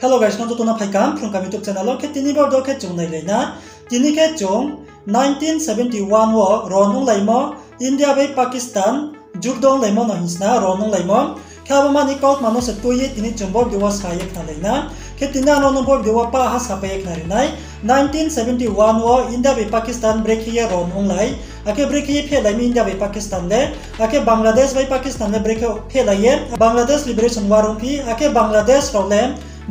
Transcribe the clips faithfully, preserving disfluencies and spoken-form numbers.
Hello guys, nrao joto no phaikam Phrungkam YouTube channel wo. Khe tini bo video khe chung nailai na. Tini khe chung nineteen seventy one wo ron onglaimo India bai Pakistan juddo onglaimo no hing sna ron onglaimo. Khe abo mani kautma no se tui ye tini chung bo video wo sa ye khnalai na. Khe tini ang nrao no bo video wo pah ha sapai ye khnari nai. Nineteen seventy one wo India bai Pakistan brekhe ye ron onglai, akhe brekhe ye phehlai mi India bai Pakistan le, akhe Bangladesh bai Pakistan le brekhe phehlai ye Bangladesh Liberation War ongphi, akhe Bangladesh rao le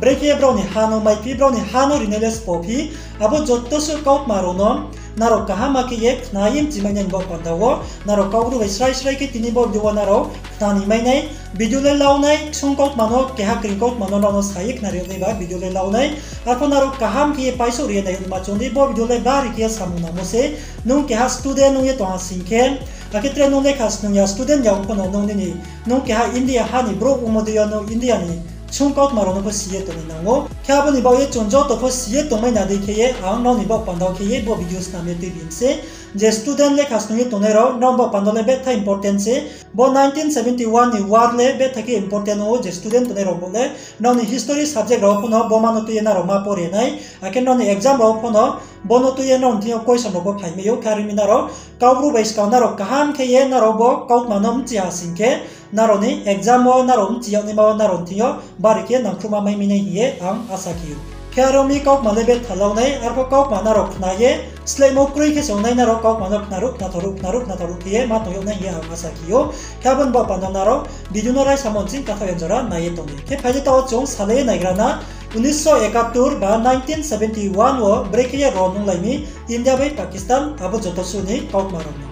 brekhe ye brao ni ha no maiphi, brao ni ha no rinai le sbo phi. Abo joto suh kautma rao no nrao kaham khe ye khna ye mchimai nai ni baoh panda wo, nrao Kaubru bai srai srai khe tini bo video wo nrao khnani mai nai. Video le lau nai, ksung kautma no, keha kring kautma no nrao no sa ye khnari yag nai ba video le lau nai. Arphuh nrao kaham khe ye paisouh ri ye nai yag naima chung di, bo video le bari khe ye samung nangmo se. Nung keha student ong ye tong ha sing khe, akhe tre nung lekha snung ya student ya ong pho no nung nini, nung keha India ha ni brouh ongmo dei yo nung India ni ksung kautma rao no pho si ye tong ni nang ou. Khe abo ni baoh ye chung joto pho si ye tongmai na dei khe ye ang nrao ni baoh panda wo khe ye bo video snam ye tuibi mi se. Je student lekha snung ye tongnai rao, nrao ni baoh panda le betha important se. Bo nineteen seventy one ni war le betha khe important ong ou, je student tongnai rao bo le. Nrao ni history subject rao pho no bo ma no tui ye nrao ma pore nai. Akhe nrao ni exam rao pho no bo no tui ye nrao ni thing yo question rao pho phaimai ou, khe are ong mi nrao Kaubru bai skang nrao kaham khe ye nrao bo kautma no mchi ha sing khe, nrao ni exam wo nrao mchi yag naima wo nrao ni thing yo bari khe nangkhruhma mai mi nai hing ye ang asa khe ou. Khe are ong mi kautma le betha lau nai, arphuh kautma nrao khna ye sleingmo kroi khe se ong nai, nrao kautma no khnaruh khnathauruh khnaruh khnathauruh khe ye ma tong yag nai hing ye ang asa khe ou. Khe abo ni baoh panda nrao video no raisamo nching kathaoh ya jora nai ye tong di. Khe phai di taoh wo chung salai ye naigra na, unisho ekatur ba nineteen seventy one wo brekhe ye ron onglai mi India bai Pakistan, abo joto suh ni kautma rao no.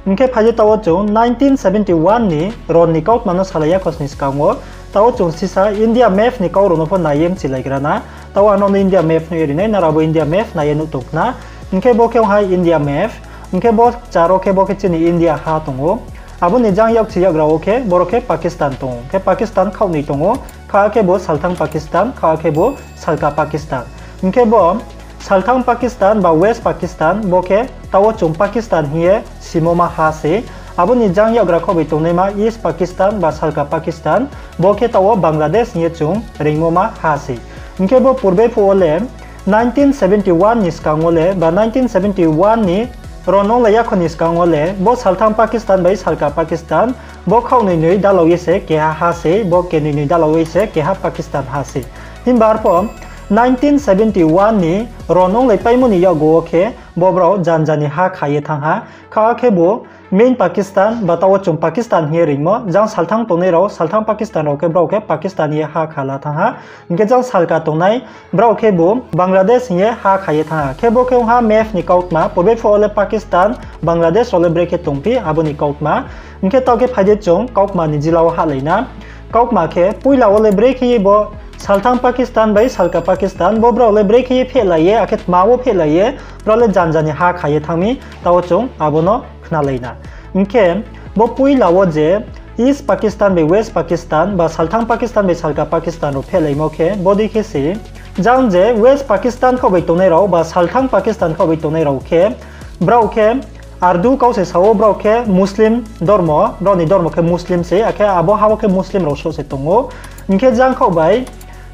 Hing khe phai di taoh wo chung nineteen seventy one ni ron ni kautma no salai ya khosni skang wo, taoh wo chung sisa India map ni kau rao no pho nai ye mchilaigra na. Taoh wo ang nrao no India map nuh ye ri nai, nrao abo India map nai ye nuh tong khna. Hing khe bo khe ong ha India map. Hing khe bo kchar wo khe bo khe chini India ha tong ou. Abo ni jang yakchi yakgra wo khe boro khe Pakistan tong ou. Khe Pakistan khaoh noi tong ou. Kha khe bo salthang Pakistan, kha khe bo salka Pakistan. Hing khe bo salthang Pakistan ba West Pakistan, bo khe taoh wo chung Pakistan hing ye simo ma ha se. Abo ni jang yakgra khaoh bai tongnaima East Pakistan ba salka Pakistan, bo khe taoh wo Bangladesh hing ye chung reingmo ma ha se. Hing khe bo purbe phuh wo le nineteen seventy one ni skang wo le ba nineteen seventy one ni ron onglai ya kho ni skang wo le bo salthang Pakistan bai salka Pakistan, bo khaoh noi noi dalao ye se keha ha se, bo kenoi noi dalao ye se keha Pakistan ha se. Himba arphuh nineteen seventy one ni ron onglaipaimo ni yakgu wo khe bo brao janja ni ha kha ye thanng ha. Kha khe bo main Pakistan ba taoh wo chung Pakistan hing ye reingmo, jang salthang tongnai rao, salthang Pakistan rao khe brao khe Pakistan ye ha kha la thanng ha. Hing khe jang salka tongnai brao khe bo Bangladesh hing ye ha kha ye thanng ha. Khe bo khe ong ha map ni kautma, purbe phuh wo le Pakistan, Bangladesh rao le brekhe tongphi abo ni kautma. Hing khe taoh khe phai di chung kautma ni jila wo hahlai na. Kautma khe poila wo le brekhe ye bo salthang Pakistan bai salka Pakistan, bo brao le brekhe ye phehlai ye, akhe tma wo phehlai ye, brao le janja ni ha kha ye thanng mi, taoh wo chung abo no khnalai na. Hing khe bo poila wo je East Pakistan bai West Pakistan ba salthang Pakistan bai salka Pakistan rao phehlaimo khe bodei khe se, jang je West Pakistan khaoh bai tongnai rao ba salthang Pakistan khaoh bai tongnai rao khe, brao khe Ardu kau se sa ou, brao khe Muslim dormo, brao ni dormo khe Muslim se, akhe abo ha wo khe Muslim rao souh se tong ou. Hing khe jang khaoh bai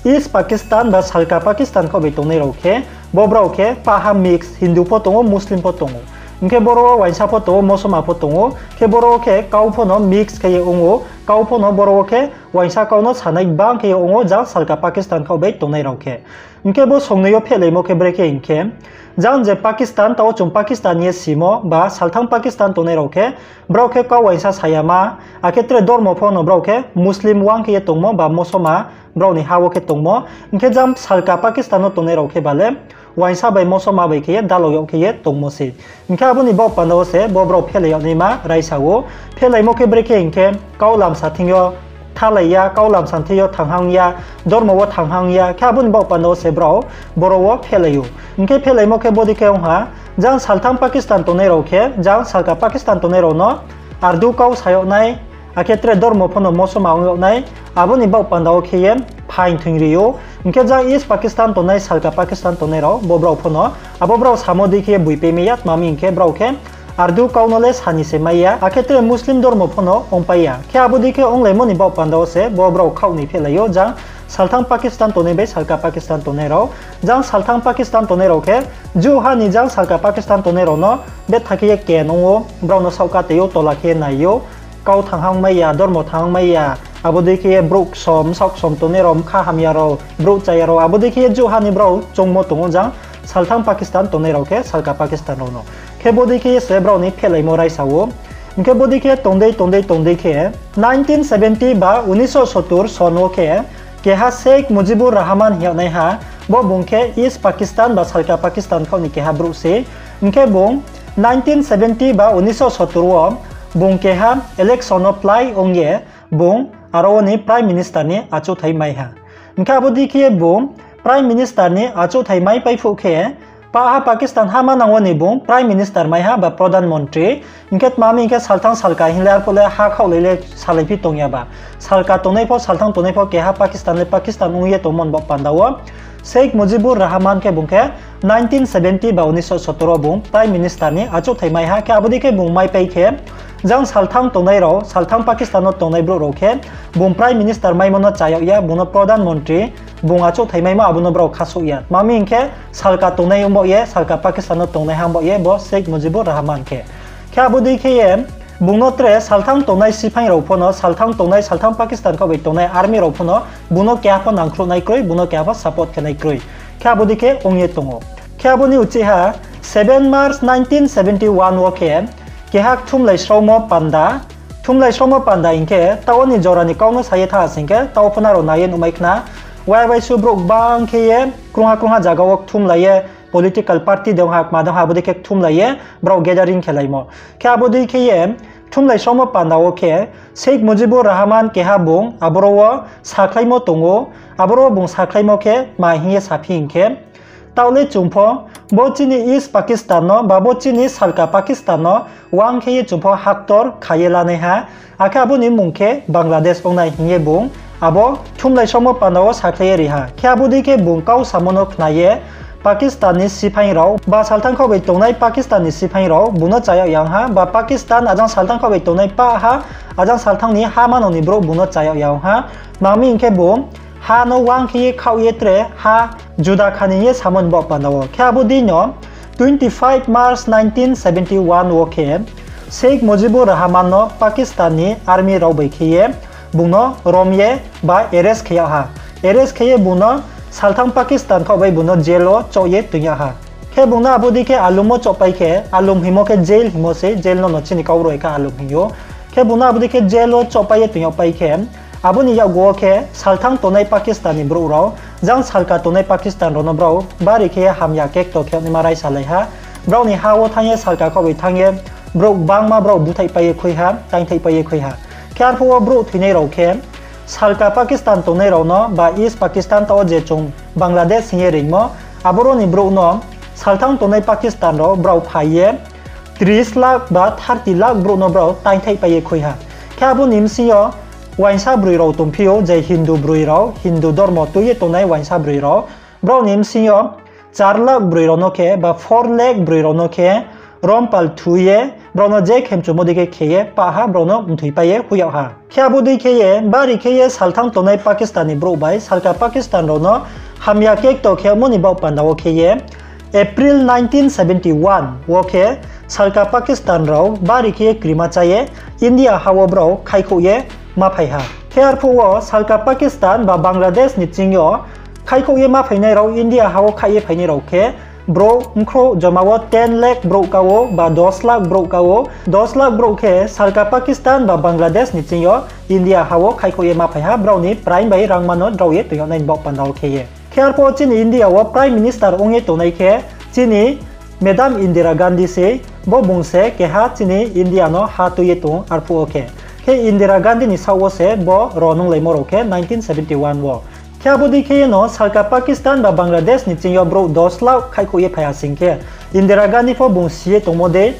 East Pakistan ba salka Pakistan khaoh bai tongnai rao khe, bo brao khe paha mix, Hindu pho tong ou, Muslim pho tong ou. Hing khe boro wo uaingsa pho tong ou, mosoma pho tong ou, khe boro wo khe kau pho no mix khe ye ong ou, kau pho no boro wo khe uaingsa kau no sanai bang khe ye ong ou, jang salka Pakistan khaoh bai tongnai rao khe. Hing khe bo songnoi yo phehlaimo khe brekhe hing khe, jang je Pakistan, taoh wo chung Pakistan ye simo ba salthang Pakistan tongnai rao khe, brao khe kau uaingsa sa ya ma, akhe tre dormo pho no brao khe Muslim wang khe ye tongmo ba mosoma brao ni ha wo khe tongmo, hing khe jang salka Pakistan no tongnai rao khe ba le uaingsa bai mosoma bai khe ye dalao yag khe ye tongmo se. Hing khe abo ni baoh panda wo se bo brao phelai yag naima raisa ou. Phelaimo khe brekhe hing khe, kau lamsa thing yo kthalai ya, kau lamsa thing yo thanng ha ong ya, dormo wo thanng ha ong ya, khe abo ni baoh panda wo se brao boro wo phelai ou. Hing khe phelaimo khe bodei khe ong ha, jang salthang Pakistan tongnai rao khe, jang salka Pakistan tongnai rao no Ardu kau sa yag nai, akhe tre dormo pho no mosoma ong yag nai, abo ni baoh panda wo khe ye phaing thoing ri ou. Hing khe jang East Pakistan tongnai, salka Pakistan tongnai rao, bo brao pho no, abo brao samo dei khe ye boipai mai ya, tma mi hing khe brao khe Ardu kau no le sa ni se mai ya, akhe tre Muslim dormo pho no ongpai ya. Khe abo dei khe onglaimo ni baoh panda wo se bo brao khaoh ni phelai ou, jang Salthang Pakistan tongnai bai salka Pakistan tongnai rao. Jang salthang Pakistan tongnai rao khe, juha ni jang salka Pakistan tongnai rao no betha khe ye ken ong ou, brao no saohka tei ou, tola khe ye nai ou, kau thanghang mai ya, dormo thanghang mai ya, abo dei khe ye brouh ksom, bsaoh ksom tongnai rao, bkha hamya rao, brouh chaya rao, abo dei khe ye juha ni brao choungmo tong ou jang salthang Pakistan tongnai rao khe salka Pakistan rao no. Khe bodei khe ye se brao ni phehlaimo raisa ou. Hing khe bodei khe tong dei, tong dei, tong dei khe, nineteen seventy ba unisho sottur son wo khe, keha Sheikh Mujibur Rahman hing yagnaiha, bo bung khe East Pakistan ba salka Pakistan khaoh ni keha brouh se. Hing khe bung nineteen seventy ba unisho sottur wo bung keha election no plai ong ye bung aro wo ni Prime Minister ni achouhthai mai ha. Hing khe abo dei khe ye bung Prime Minister ni achouhthai maipai phuh khe, paha Pakistan ha manang wo ni bung Prime Minister mai ha ba Pradhan Mantri. Hing khe tma mi hing khe salthang salka hing le arphuh le ha khaohlai le salaiphi tong ya ba. Salka tongnai pho, salthang tongnai pho keha Pakistan le Pakistan ong ye tongmo ni baoh panda wo Sheikh Mujibur Rahman khe bung khe nineteen seventy ba unisho sottur wo bung Prime Minister ni achouhthai mai ha. Khe abo dei khe bung maipai khe, jang salthang tongnai rao, salthang Pakistan no tongnai brouh rao khe, bung Prime Minister maimo no cha yag ya, bung no Pradhan Mantri, bung achouhthai maimo abo no brao khasouh ya. Tma mi hing khe salka tongnai ong baoh ye, salka Pakistan no tongnai ha ong baoh ye bo Sheikh Mujibur Rahman khe. Khe abo dei khe ye, bung no tre salthang tongnai siphaing rao pho no, salthang tongnai, salthang Pakistan khaoh bai tongnai army rao pho no, bung no keha pho nangkhruh nai kroi, bung no keha pho support khe nai kroi. Khe abo dei khe ong ye tong ou. Khe abo ni uchih ha, seven March nineteen seventy one wo khe, keha kthumlai sraomo panda, kthumlai sraomo panda hing khe, taoh wo ni jora ni kau no sa ye tha sing khe, taoh pho nrao nai ye nuhmai khna, wai wai su brouh gbang khe ye, krungha krungha zaga wo kthumlai ye, political party de ong ha, kma de ong ha, abo dei khe kthumlai ye, brao gathering khelaimo. Khe abo dei khe ye, kthumlai sraomo panda wo khe, Sheikh Mujibur Rahman keha bung, aboro wo sakhlaimo tong ou, aboro wo bung sakhlaimo khe, tma hing ye saphi hing khe, taoh le chung pho, bo chini East Pakistan no, ba bo chini salka Pakistan no, wang khe ye chung pho haktor kha ye lanai ha, akhe abo ni mmung khe Bangladesh ong nai hing ye bung, abo kthumlai sraomo panda wo sakhlai ye ri ha. Khe abo dei khe bung kau samo no khna ye, Pakistan ni siphaing rao, ba salthang khaoh bai tongnai Pakistan ni siphaing rao, bung no cha yag ya ong ha, ba Pakistan ajang salthang khaoh bai tongnai paha, ajang salthang ni ha manang ni brouh bung no cha yag ya ong ha. Tma mi hing khe bung, ha no wang khe ye khaoh ye tre, ha juda kha ni ye samo ni baoh panda wo. Khe abo dei no, twenty five March nineteen seventy one wo khe, Sheikh Mujibur Rahman no Pakistan ni army rao bai khe ye, bung no rom ye ba arrest khe yag ha. Arrest khe ye bung no salthang Pakistan khaoh bai bung no jail wo choh ye toing yag ha. Khe bung no abo dei khe alum wo chohpai khe, alum hingmo khe jail hingmo se, jail no no chini kau roi khe alum hing ou. Khe bung no abo dei khe jail wo chohpai ye toing yagpai khe, abo ni yakgu wo khe salthang tongnai Pakistan ni brouh rao, jang salka tongnai Pakistan rao no brao bari khe hamya kekto khe naima raisa lai ha. Brao ni ha wo thanng ye salka khaoh bai thanng ye, brouh gbangma brao búthaihpai ye khui ha, taingthaihpai ye khui ha. Khe arphuh wo brouh thoinai rao khe, salka Pakistan tongnai rao no ba East Pakistan taoh wo je chung Bangladesh hing ye reingmo, aboro ni brouh no salthang tongnai Pakistan rao brao phai ye, tris lakh ba thirty lakh brouh no brao taingthaihpai ye khui ha. Khe abo ni bsing yo uaingsa broi rao tongphi ou, je Hindu broi rao, Hindu dormo tui ye tongnai uaingsa broi rao, brao ni bsing yo char lakh broi rao no khe, ba four lakh broi rao no khe, rompal thu ye, brao no je khemchumo dei khe khe ye, pah ha brao no mthoipai ye hoih yag ha. Khe abo dei khe ye, bari khe ye salthang tongnai Pakistan ni brouh bai salka Pakistan rao no hamya kekto khe yagmo ni baoh panda wo khe ye, April nineteen seventy one wo khe salka Pakistan rao bari khe ye krima chá ye India ha wo brao khaihkhouh ye ma phai ha. Khe arphuh wo salka Pakistan ba Bangladesh ni ching yo khaihkhouh ye ma phainai rao, India ha wo khaih ye phainai rao khe, brouh bkhrouh joma wo ten lakh brouh ka ou ba dos lakh brouh ka ou. Dos lakh brouh khe salka Pakistan ba Bangladesh ni ching yo India ha wo khaihkhouh ye ma phai ha, brao ni praing bai rangma no drao ye toing yag nai ni baoh panda wo khe ye. Khe arphuh wo chini India wo Prime Minister ong ye tongnai khe chini Madam Indira Gandhi se, bo bung se keha chini India no ha tui ye tong arphuh wo khe. Khe Indira Gandhi ni saoh wo se bo ro nunglaimo rao khe nineteen seventy one wo. Khe abo dei khe ye no salka Pakistan ba Bangladesh ni ching yo brouh dos lakh khaihkhouh ye phai ha sing khe, Indira Gandhi pho bung si ye tongmo dei,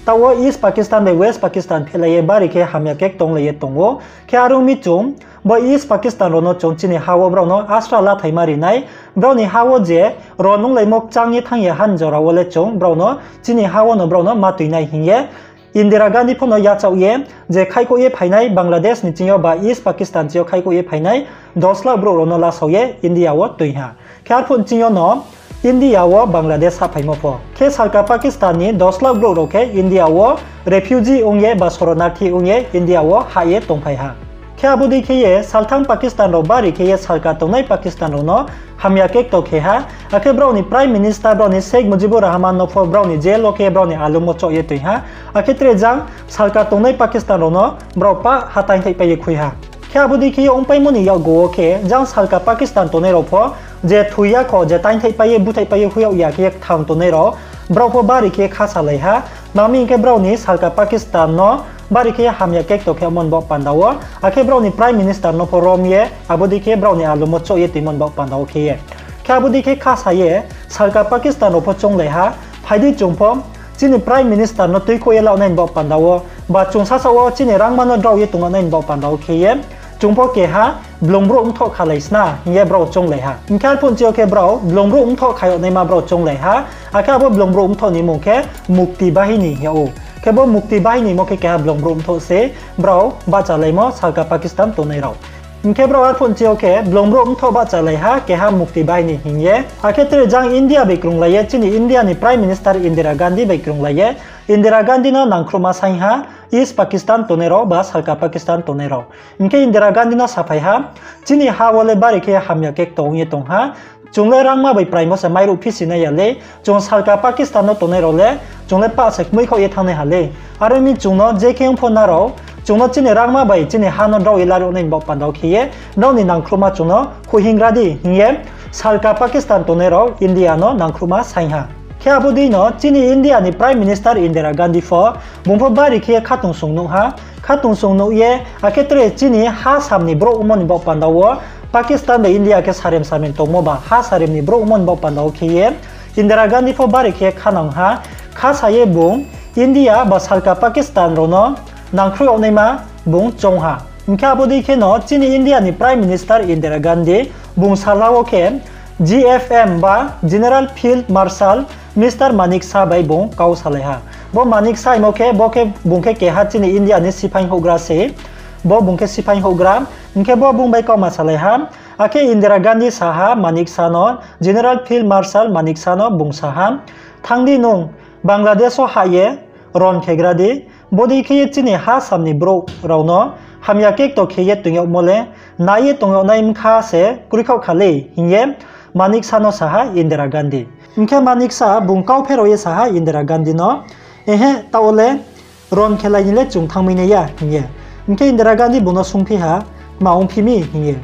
taoh wo East Pakistan bai West Pakistan phehlai ye bari khe hamya kekto onglai ye tong ou. Khe are ong mi chung, bo East Pakistan rao no chung chini ha wo brao no asra lathaima ri nai, brao ni ha wo je ro nunglaimo kchang ye thanng ye ha ni jora wo le chung brao no chini ha wo no brao no ma tui nai hing ye Indira Gandhi pho no yachaoh ye, je khaihkhouh ye phainai Bangladesh ni ching yo ba East Pakistan ching yo khaihkhouh ye phainai dos lakh brouh rao no lasao ye India wo toing ha. Khe arphuh ching yo no India wo Bangladesh hahphaimo pho. Khe salka Pakistan ni dos lakh brouh rao khe India wo refugee ong ye ba soronarthi ong ye India wo hah ye tongphai ha. Khe abo dei khe ye salthang Pakistan rao bari khe ye salka tongnai Pakistan rao no hamya kekto khe ha, akhe brao ni Prime Minister brao ni Sheikh Mujibur Rahman no pho brao ni jail wo khe brao ni alum wo choh ye toing ha, akhe tre jang salka tongnai Pakistan rao no brao pah ha taingthaihpai ye khui ha. Khe abo dei khe ye ongpaimo ni yakgu wo khe jang salka Pakistan tongnai rao pho je thoi ya kho, je taingthaihpai ye búthaihpai ye hoih yag ya khe ye kthang tongnai rao, brao pho bari khe kha salai ha, tma hing khe brao ni salka Pakistan no bari khe hamya kekto khe yagmo ni baoh panda wo, akhe brao ni Prime Minister no pho rom ye abo dei khe brao ni alum wo choh ye toingmo ni baoh panda wo khe ye. Khe abo dei khe kha sa ye salka Pakistan rao pho chounglai ha, phai di chung pho chini Prime Minister no tuikhouh ye la nai ni baoh panda wo, ba chung sasaoh wo chini rangma no drao ye tong nai ni baoh panda wo khe ye, chung pho keha blungbrouh mthoh khalai sna hing ye brao chounglai ha. Hing khe arphuh ching yo khe brao blungbrouh mthoh khaiyagnaima brao chounglai ha, akhe abo blungbrouh mthoh ni mmung khe Mukti Bahini hing yag ou. Khe bo Mukti Bahini mo khe keha blungbrouh mthoh se, brao bahchalaimo salka Pakistan tongnai rao. Hing khe brao arphuh ching yo khe blungbrouh mthoh bahchalai ha keha Mukti Bahini hing ye. Akhe tre jang India bai krunglai ye, chini India ni Prime Minister Indira Gandhi bai krunglai ye, Indira Gandhi no nangkhruhma saing ha, East Pakistan tongnai rao ba salka Pakistan tongnai rao. Hing khe Indira Gandhi no saphai ha, chini ha wo le bari khe hamya kekto ong ye tong ha, chung le rangma bai praimo se mairuh phisi nai ya le, chung salka Pakistan no tongnai rao le, chung le pah se kmui khaoh ye thanngnai ha le. Are ong mi chung no je khe ong pho nrao, chung no chini rangma bai chini ha no drao ye laruh nai ni baoh panda wo khe ye, nrao ni nangkhruhma chung no khuhhingra di hing ye, salka Pakistan tongnai rao India no nangkhruhma saing ha. Khe abo dei no chini India ni Prime Minister Indira Gandhi pho, bung pho bari khe ye khatungsung nuh ha, khatungsung nuh ye, akhe tre chini ha sam ni brouh ongmo ni baoh panda wo, Pakistan bai India khe sarem sarem tongmo ba ha sarem ni brouh ongmo ni baoh panda wo khe ye, Indira Gandhi pho bari khe khanang ha, kha sa ye bung India ba salka Pakistan rao no nangkhruh yagnaima bung choung ha. Hing khe abo dei khe no chini India ni Prime Minister Indira Gandhi bung sala wo khe G F M ba General Field Marshal Mister Manik Saha bai bung kau salai ha. Bo Manik Saha hingmo khe, bo khe bung khe keha chini India ni siphaing houhgra se. Bo bung khe siphaing houhgra. Hing khe bo bung bai kauma salai ha. Akhe Indira Gandhi sa ha Manik Saha no, General Field Marshal Manik Saha no bung sa ha, thanng di nung Bangladesh wo hah ye ron khegra di, bodei khe ye chini ha sam ni brouh rao no hamya kekto khe ye toing yagmo le nai ye tong yagnai bkha se kroikhaoh kha lei, hing ye Manik Saha no sa ha Indira Gandhi. Hing khe Manik Saha bung kau pherao ye sa ha Indira Gandhi no, Ehe, taoh wo le ron khelai ni le chung thanngmai nai ya, hing ye. Hing khe Indira Gandhi bung no swunngphi ha, Tma ongphi mi? hing ye.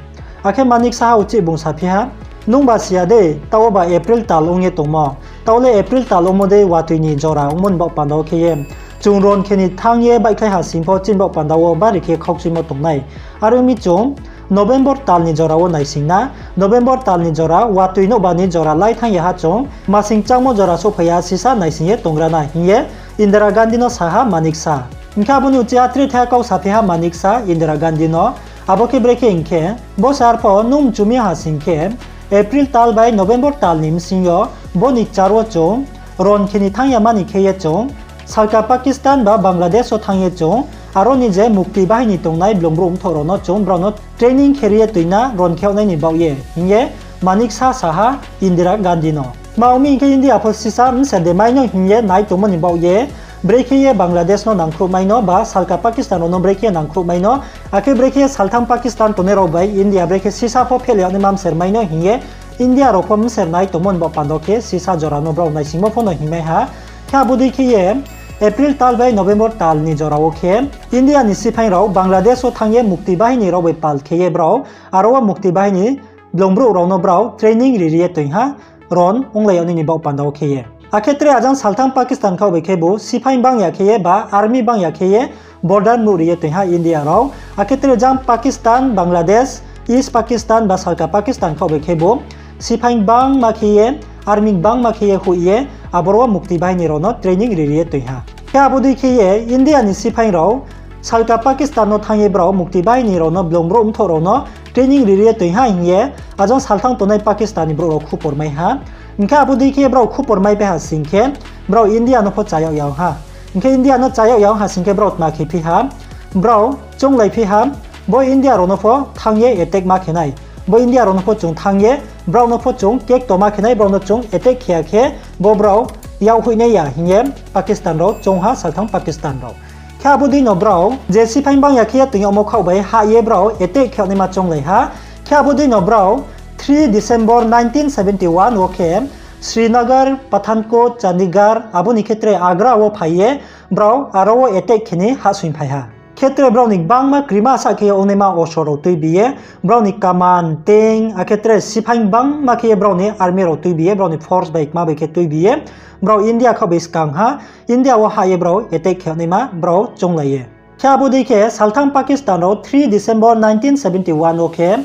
Akhe Manik Saha uchih bung saphi ha, Nungba si ya de, taoh wo ba April tal ong ye tongmo. Taoh le April tal ongmo dei watoi ni jora ongmo ni baoh panda wo khe ye, chung ron khe ni thanng ye baihkhlai ha sing pho chini baoh panda wo bari khe khaukchuimo tongnai. Are ong mi chung November tal ni jora wo naising na, November tal ni jora watoi nouhba ni jora lai thanng ya ha chung, masing changmo jora souhphai ya sisa naising ye tonggra na, hing ye Indira Gandhi no sa ha Manik Saha. Hing khe abo ni uchih ha tre thaiha kau saphi ha Manik Saha Indira Gandhi no, abo khe brekhe hing khe, Bo se arpho nung mchu mi ha sing khe, April tal bai November tal ni bsing yo bo ni kchar wo chung ron khe ni thanng ya mani khe ye chung salka Pakistan ba Bangladesh wo thanng ye chung aro ni je Mukti Bahini tongnai blung brouh mthoh rao no chung brao no training khe ri ye toing na ron khe yagnai ni baoh ye, hing ye Manik Saha sa ha Indira Gandhi no. Tma ong mi hing khe India pho sisa bser de mai no hing ye nai tongmo ni baoh ye, brekhe ye Bangladesh no nangkhruh mai no ba salka Pakistan rao no brekhe ye nangkhruh mai no, akhe brekhe ye salthang Pakistan tongnai rao bai India brekhe sisa pho fail yag naima bser mai no hing ye India rao pho bser nai tongmo ni baoh panda wo khe sisa jora no brao naisingmo pho no hingmai ha. Khe abo dei khe ye April tal bai November tal ni jora wo khe India ni siphaing rao Bangladesh wo thanng ye Mukti Bahini rao bai pal khe ye brao aro wo Mukti Bahini blung brouh rao no brao training ri ri ye toing ha, ron onglai yag nai ni baoh panda wo khe ye. Akhe tre ajang salthang Pakistan khaoh bai khebu siphaing bang ya khe ye ba army bang ya khe ye border mruh ri ye toing ha India rao. Akhe tre jang Pakistan, Bangladesh, East Pakistan ba salka Pakistan khaoh bai khebu siphaing bangma khe ye, army bangma khe ye hoih ye, aboro wo Mukti Bahini rao no training ri ri ye toing ha. Khe abo dei khe ye India ni siphaing rao salka Pakistan no thanng ye brao Mukti Bahini rao no blung brouh mthoh rao no training ri ri ye toing ha hing ye ajang salthang tongnai Pakistan ni brouh rao khupor mai ha. Hing khe abo dei khe brao khupor mai pai ha sing khe, brao India no pho cha yag ya ong ha. Hing khe India no chá yag ya ong ha sing khe brao tma khe phi ha, brao chounglaiphi ha, bo India rao no pho thanng ye attack ma khe nai. Bo India rao no pho chung thanng ye, brao no pho chung kekto ma khe nai, brao no chung attack khe ya khe, bo brao yak hoih nai ya hing ye Pakistan rao choung ha, salthang Pakistan rao. Khe abo dei no brao je siphaing banng ya khe ye toing yagmo khaoh bai hah ye brao attack khe yag naima chounglai ha. Khe abo dei no brao three December nineteen seventy one wo khe Srinagar, Pathankot, Chandigarh, abo ni khe tre Agra wo phai ye brao aro wo attack khe ni hahsoing phai ha. Khe tre brao ni gbangma krima sah khe ye ongnaima ostro rao tuibi ye, brao ni kaman, tank, akhe tre siphaing gbangma khe ye brao ni army rao tuibi ye, brao ni force bai kma bai khe tuibi ye, brao India khaoh bai skang ha, India wo hah ye brao attack khe yag naima brao chounglai ye. Khe abo dei khe salthang Pakistan rao three December nineteen seventy one wo khe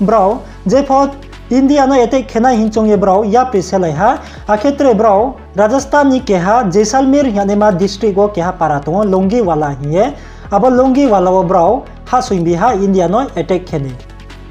brao jepho India no attack khe nai hing choung ye brao yapri selai ha, akhe tre brao Rajasthan ni keha Jaisalmer hing yagnaima district wo keha para tong ou Longiwala hing ye, abo Longiwala wo brao hahsoingbi ha India no attack khe ni.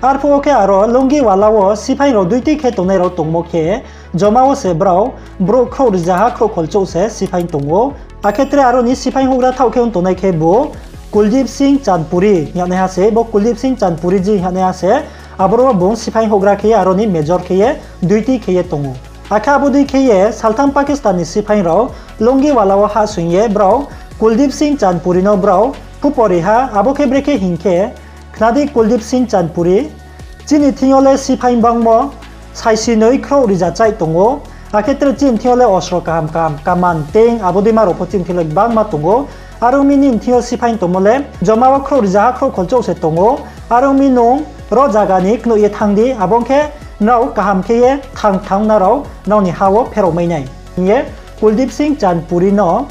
Arphuh wo khe aro Longiwala wo siphaing rao duty khe tongnai rao tongmo khe, joma wo se brao brouh khrouh rizaha khrouh kholchouh se siphaing tong ou. Akhe tre aro ni siphaing houhgra thaoh khe ong tongnai khebu Kuldeep Singh Chandpuri hing yagnaiha se, bo Kuldeep Singh Chandpuri ji hing yagnaiha se, aboro wo bung siphaing houhgra khe ye aro ni major khe ye duty khe ye tong ou. Akhe abo dei khe ye salthang Pakistan ni siphaing rao Longiwala wo hahsoing ye brao Kuldeep Singh Chandpuri no brao khupori ha, abo khe brekhe hing khe, khna di Kuldeep Singh Chandpuri, chini thing yo le siphaing bangmo saisi noi khrouh riza chaih tong ou, akhe tre chini thing yo le ostro kaham kaham, kaman, tank, abo deima rao pho chini thing yo le gbangma tong ou. Are ong mi nini thing yo siphaing tongmo le joma wo khrouh rizaha khrouh kholchouh se tong ou. Are ong mi nung ro zaga ni knoih ye thanng di, abo ong khe nrao kaham khe ye thang thang nrao nrao ni ha wo pherao mai nai, hing ye Kuldeep Singh Chandpuri no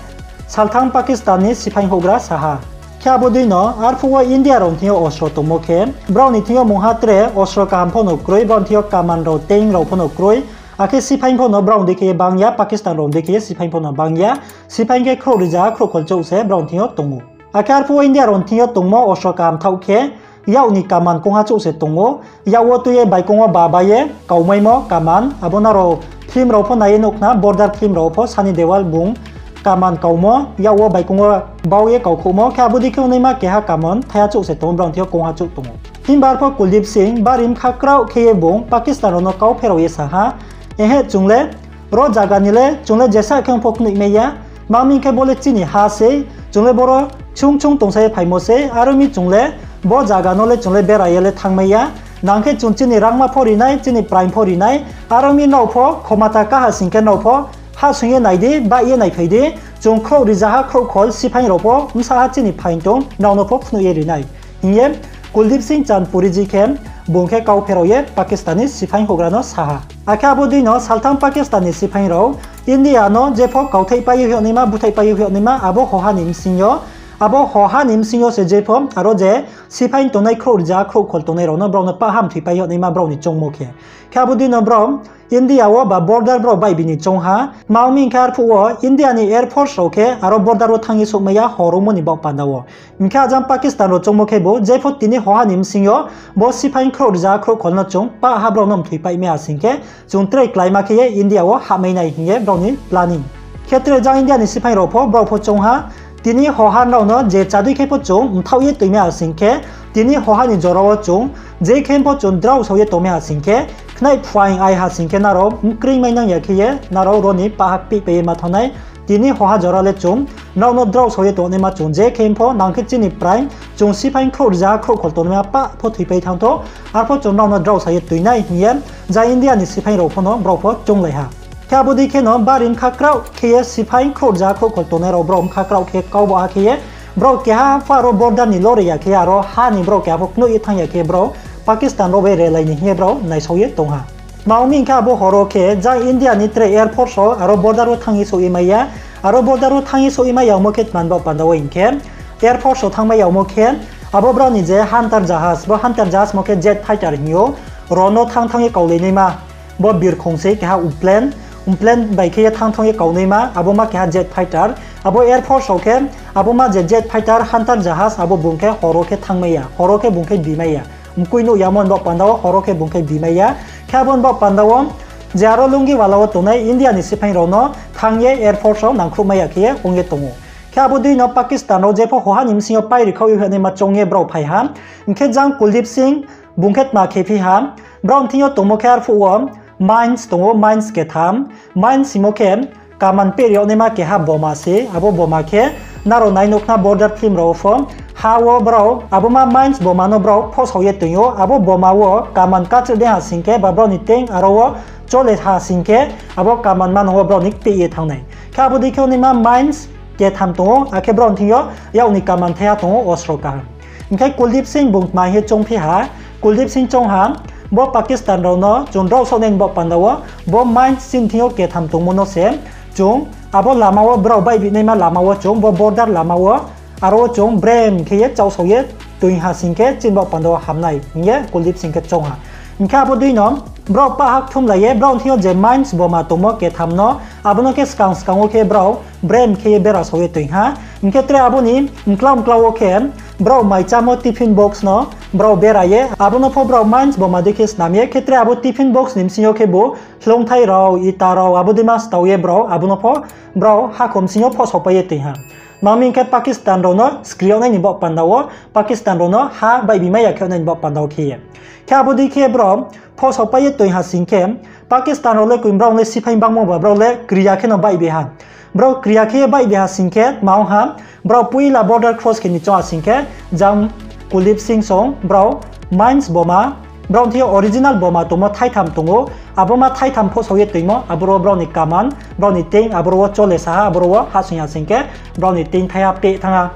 salthang Pakistan ni siphaing houhgra sa ha. Khe abo dei no arphuh wo India rao ni thing yo ostro tongmo khe, brao ni thing yo mungha tre ostro kaham pho no kroi, brao ni thing yo kaman rao, tank rao pho no kroi, akhe siphaing pho no brao ni dei khe ye bang ya, Pakistan rao ni dei khe ye siphaing pho no bang ya, siphaing khe khrouh rizaha khrouh kholchouh se brao ni thing yo tong ou. Akhe arphuh wo India rao ni thing yo tongmo ostro kaham thaoh khe, yak ni kaman kongha chouh se tong ou, yak wo tui ye baikong wo ba bai ye kaumaimo kaman, abo nrao film rao pho nai ye nuh khna, border film rao pho Sunny Deol bung kaman kaumo, yak wo baikong wo bau ye kaukhouhmo, khe abo dei khe ongnaima keha kaman thaiha chouh se tong ou, brao ni thing yo kongha chouh tong ou. Himba arphuh Kuldeep Singh bari bkha kraoh khe ye bung Pakistan rao no kau pherao ye sa ha, Ehe, chung le ro zaga ni le chung le jesa khe ong pho knoih mai ya, ma ong mi khe bo le chini ha sei, chung le boro chung chung tongsa ye phaimo sei, are ong mi chung le bo zaga no le chung le bera ye le thanngmai ya, nang khe chung chini rangma pho ri nai, chini praing pho ri nai, are ong mi nrao pho khomata kaha sing khe nrao pho hahsoing ye nai di, baih ye naiphai di, chung khrouh rizaha khrouh khol siphaing rao pho bsa ha chini phaing tong, nrao no pho phnuh ye ri nai, hing ye Kuldeep Singh Chandpuri ji khe bung khe kau pherao ye Pakistan ni siphaing houhgra no sa ha. Akhe abo dei no salthang Pakistan ni siphaing rao India no jepho kauthaih pai ye hoih yag naima, búthaih pai ye hoih yag naima, abo hoha ni bsing yo, abo hoha ni bsing yo se jepho aro je siphaing tongnai khrouh rizaha khrouh khol tongnai rao no brao no pah ha mthoi pai ye hoih yag naima brao ni choungmo khe. Khe abo dei no brao India wo ba border brao baihbi ni choung ha. Ma ong mi hing khe arphuh wo India ni Air Force rao khe aro border wo thanng ye souhmai ya hor ongmo ni baoh panda wo. Hing khe ajang Pakistan rao choungmo khebu, jepho tini hoha ni bsing yo bo siphaing khrouh rizaha khrouh khol no chung pah ha brao no mthoi paihmai ya sing khe, chung tre kláima khe ye India wo hahmai nai hing ye brao ni planning. Khe tre jang India ni siphaing rao pho, brao pho choung ha, tini hoha nrao no je chadui khe pho chung mthaoh ye toimai ya sing khe, tini hoha ni jora wo chung je khe pho chung drao sao ye tongmai ya sing khe, khnai phuaing ai ha sing khe nrao mkreing mai nang ya khe ye nrao ro ni pah ha kpihpai ye ma thanng nai. Tini hoha jora le chung nrao no drao sao ye tongnaima chung je khe pho nang khe chini praing chung siphaing khrouh rizaha khrouh khol tongnaima pah pho thoipai thanng thou, arpho chung nrao no drao sa ye toi nai hing ye jang India ni siphaing rao pho no brao pho chounglai ha. Khe abo dei khe no bari bkha kraoh khe ye siphaing khrouh rizaha khrouh khol tongnai rao brao bkha kraoh khe kau baoh ha khe ye, brao keha pho aro border ni lore ya khe ye aro ha ni brao keha pho knoih ye thanng ya khe brao Pakistan rao bai relai ni hing ye brao naisao ye tong ha. Ma ong mi hing khe abo hor wo khe jang India ni tre Air Force rao aro border wo thanng ye souh ye mai ya. Aro border wo thanng ye souh ye mai yagmo khe tma ni baoh panda wo hing khe, Air Force rao thanngmai yagmo khe, abo brao ni je hunter jahaj, bo hunter jahaj mo khe jet fighter hing ou, ro no thanng thanng ye kaulai naima, bo birkhong sei keha plane, plane bai khe ye thanng thanng ye kaunaima, abo ma keha jet fighter, abo Air Force rao khe, abo ma je jet fighter hunter jahaj, abo bung khe hor wo khe thanngmai ya, hor wo khe bung khe bimai ya. Mkoih nuh yamo ni baoh panda wo hor wo khe bung khe bimai ya. Khe abo ni baoh panda wo je aro Longiwala wo tongnai India ni siphaing rao no thanng ye Air Force rao nangkhruhmai ya khe ye ong ye tong ou. Khe abo dei no Pakistan rao jepho hoha ni bsing yo pairi khaoh ye hoihnaima choung ye brao phai ha. Hing khe jang Kuldeep Singh bung khe tma khe phi ha, brao ni thing yo tongmo khe arphuh wo mines tong ou, mines ketham, mines hingmo khe kaman pehri yagnaima keha boma se, abo boma khe nrao nai nuh khna border film rao pho, ha wo brao abo ma mines boma no brao phohsao ye toing ou, abo boma wo kaman kachri dei ha sing khe ba brao ni teing aro wo chole ha sing khe, abo kaman manang wo brao ni kpeh ye thanng nai. Khe abo dei khe ongnaima mines ketham tong ou, akhe brao ni thing yo yak ni kaman thaiha tong ou, ostro kaham. Hing khe Kuldeep Singh bung tma hing ye choung phi ha, Kuldeep Singh choung ha, bo Pakistan rao no chung drao saoh nai ni baoh panda wo, bo mines chini thing yo ketham tongmo no se, chung abo lama wo brao baihbihnaima lama wo chung bo border lama wo, aro wo chung brem khe ye chaosao ye toing ha sing khe chini baoh panda wo ham nai hing ye Kuldeep Singh khe choung ha. Hing khe abo dei no brao pah ha kthumlai ye brao ni thing yo je mines boma tongmo ketham no, abo no khe skang skang wo khe brao brem khe ye bera sao ye toing ha. Hing khe tre abo ni mklau mklau wo khe brao mai chámo tiffin box no brao bera ye, abo no pho brao mines boma dei khe snam ye, khe tre abo tiffin box ni bsing yo khebu hloungthai rao, ita rao, abo dei ma stao ye brao abo no pho brao hakhor bsing yo phohsaopai ye toing ha. Tma hing khe Pakistan rao no skri yag nai ni baoh panda wo, Pakistan rao no ha baihbi mai ya khe yag nai ni baoh panda wo khe ye. Khe abo dei khe brao phohsaopai ye toing ha sing khe, Pakistan rao le koi brao le siphaing bangmo ba brao le kri ya khe no baihbi ha. Brao kri ya khe ye baihbi ha sing khe tma ong ha, brao poila border cross khe ni choung ha sing khe, jang Kuldeep Singh song brao mines boma, brao ni thing yo original boma tongmo thaitham tong ou, abo ma thaitham phohsao ye toingmo, aboro wo brao ni kaman, brao ni teing, aboro wo chole sa ha, aboro wo hahsoing ha sing khe, brao ni teing thaiha peh thanng ha.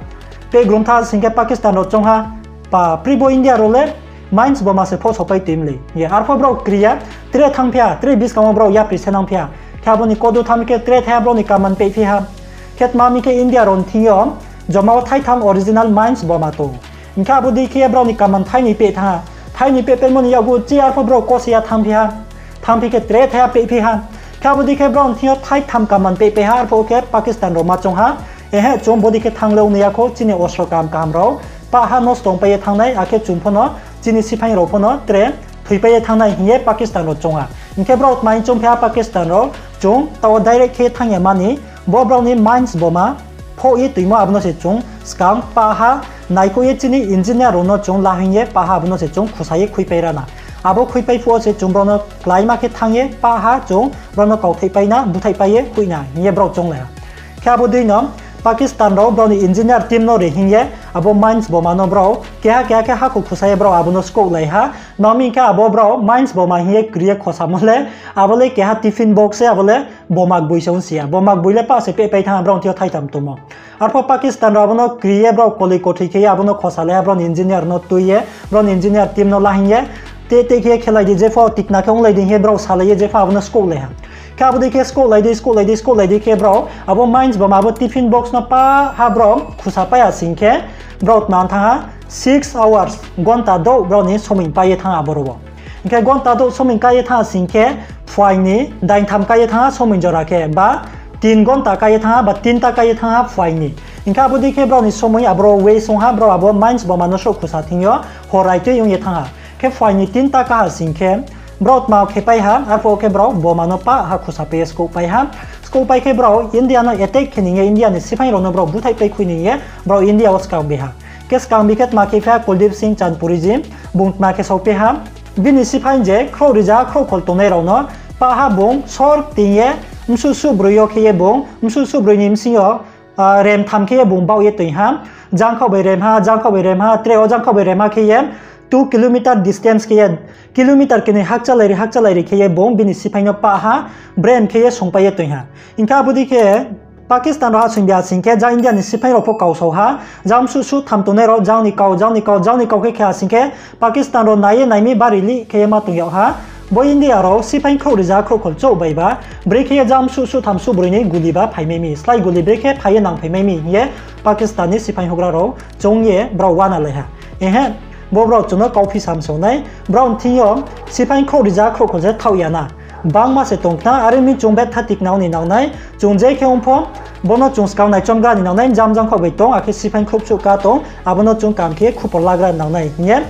Peh grum thanng ha sing khe Pakistan rao choung ha, pa, pri bo India rao le mines boma se phohsaopai toing mlei. Ye arpho brao kri ya, tre thanngphi ha, tre buskang wo brao yapri se nangphi ha. Khe abo ni kodu thanng khe tre thaiha brao ni kaman pehphi ha. Khe tma mi khe India rao ni thing yo joma wo thaitham original mines boma tong. Hing khe abo dei khe brao ni kaman thainoi peh thanng ha. Thainoi pehpaimo ni yakgu chi arpho brao kose ya thanngphi ha. Thanngphi khe tre thaiha pehphi ha. Khe abo dei khe brao ni thing yo thaitham kaman pehpai ha, arphuh khe Pakistan rao ma choung ha, ehe, chung bodei khe thanng le ongnai ya khou, chini ostro kaham kaham rao pah ha nosto ongpai ye thanng nai, akhe chung pho no, chini siphaing rao pho no tre thoipai ye thanng nai hing ye Pakistan rao choung ha. Hing khe brao tma hing choungphi ha Pakistan rao, chung taoh wo direct khe thanng ya mani, bo brao ni mines boma phoh ye toingmo abo no se chung skang pah ha naikhouh ye chini engineer rao no chung la hing ye pah ha abo no se chung khusa ye khuipai ra na. Abo khuipai phuh wo se chung brao no kláima khe thanng ye pah ha chung brao no kauthaihpai na, búthaihpai ye hoih na hing ye brao chounglai ha. Khe abo dei no Pakistan rao brao ni engineer team no ri hing ye abo mines boma no brao keha keha khe hakhor khusa ye brao abo no skouhlai ha. Tma hing khe abo brao mines boma hing ye kri ye khosamo le, abo le keha tiffin box se, abo le boma gboi se ongsi ya. Boma gboi le pah se pehpai thanng ha, brao ni thing yo thaitham tongmo. Arpho Pakistan rao abo no kri ye brao koloi kothoi khe ye abo no khosalai ha, brao ni engineer no tui ye, brao ni engineer team no la hing ye, te te khe khelai di, jepho tikna khe onglai di hing ye brao salai ye jepho abo no skouhlai ha. Khe abo dei khe skouhlai di, skouhlai di, skouhlai di khe brao abo mines boma abo tiffin box no pah ha brao khusapai ha sing khe, brao tma thanng ha, six hours, gonta douh brao ni somoing pai ye thanng ha aboro wo. Hing khe gonta douh somoing kai ye thanng ha sing khe, phuaing ni daintham kai ye thanng ha somoing jora khe, ba tin gonta kai ye thanng ha, ba tinta kai ye thanng ha phuaing ni. Hing khe abo dei khe brao ni somoing aboro waste ong ha, brao abo mines boma no souh khusa thing yo horai tui ong ye thanng ha. Khe phuaing ni tinta ka ha sing khe, brao tma khe pai ha, arphuh khe brao boma no pah ha khusapai ye skouhpai ha. Skouhpai khe brao India no attack khe ni hing ye, India ni siphaing rao no brao búthaihpai khui ni hing ye, brao India wo skangbi ha. Khe skangbi khe tma khe phi ha Kuldeep Singh Chaundpuri ji, bung tma khe saohpai ha, bini siphaing je khrouh rza khrouh khol tongnai rao no pah ha bung sor ting ye, bsuh suh broi yo khe ye bung, bsuh suh broi ni bsing yo, rem tham khe ye bung baoh ye toing ha, jangkhaoh bai rem ha, jangkhaoh bai rem ha, tre wo jangkhaoh bai rem ha khe ye, two kilometer distance khe ye, kilometer knoi hakchalai ri, hakchalai ri khe ye bung bini siphaing no pah ha, brem khe ye songpai ye toing ha. Hing khe abo dei khe Pakistan rao hahsoing bi ha sing khe, jang India ni siphaing rao pho kau sao ha, jang bsuh suh tham tongnai rao, jang ni kau, jang ni kau, jang ni kau khe khe ha sing khe, Pakistan rao nai ye nai mi bari lih khe ye ma tong yag ha. Bo India rao siphaing khrouh rza khrouh khol chouh bai ba, brekhe ye jang bsuh suh tham suh broi ni guli ba phaimai mi, slái guli brekhe phai ye nangphaimai mi hing ye Pakistan ni siphaing houhgra rao choung ye brao uanalai ha. Ehe, bo brao chung no kauphi sam se ong nai, brao ni thing yo siphaing khrouh rza khrouh khol se thaoh ya na. Bangma se tong khna, are mi chung betha tikna ong ni nang nai, chung je khe ong pho, bo no chung skang naichomgra ni nang nai, jang jangkhaoh bai tong, akhe siphaing khrouh suh ka tong, abo no chung kam khe khupor lagra ni nang nai hing ye,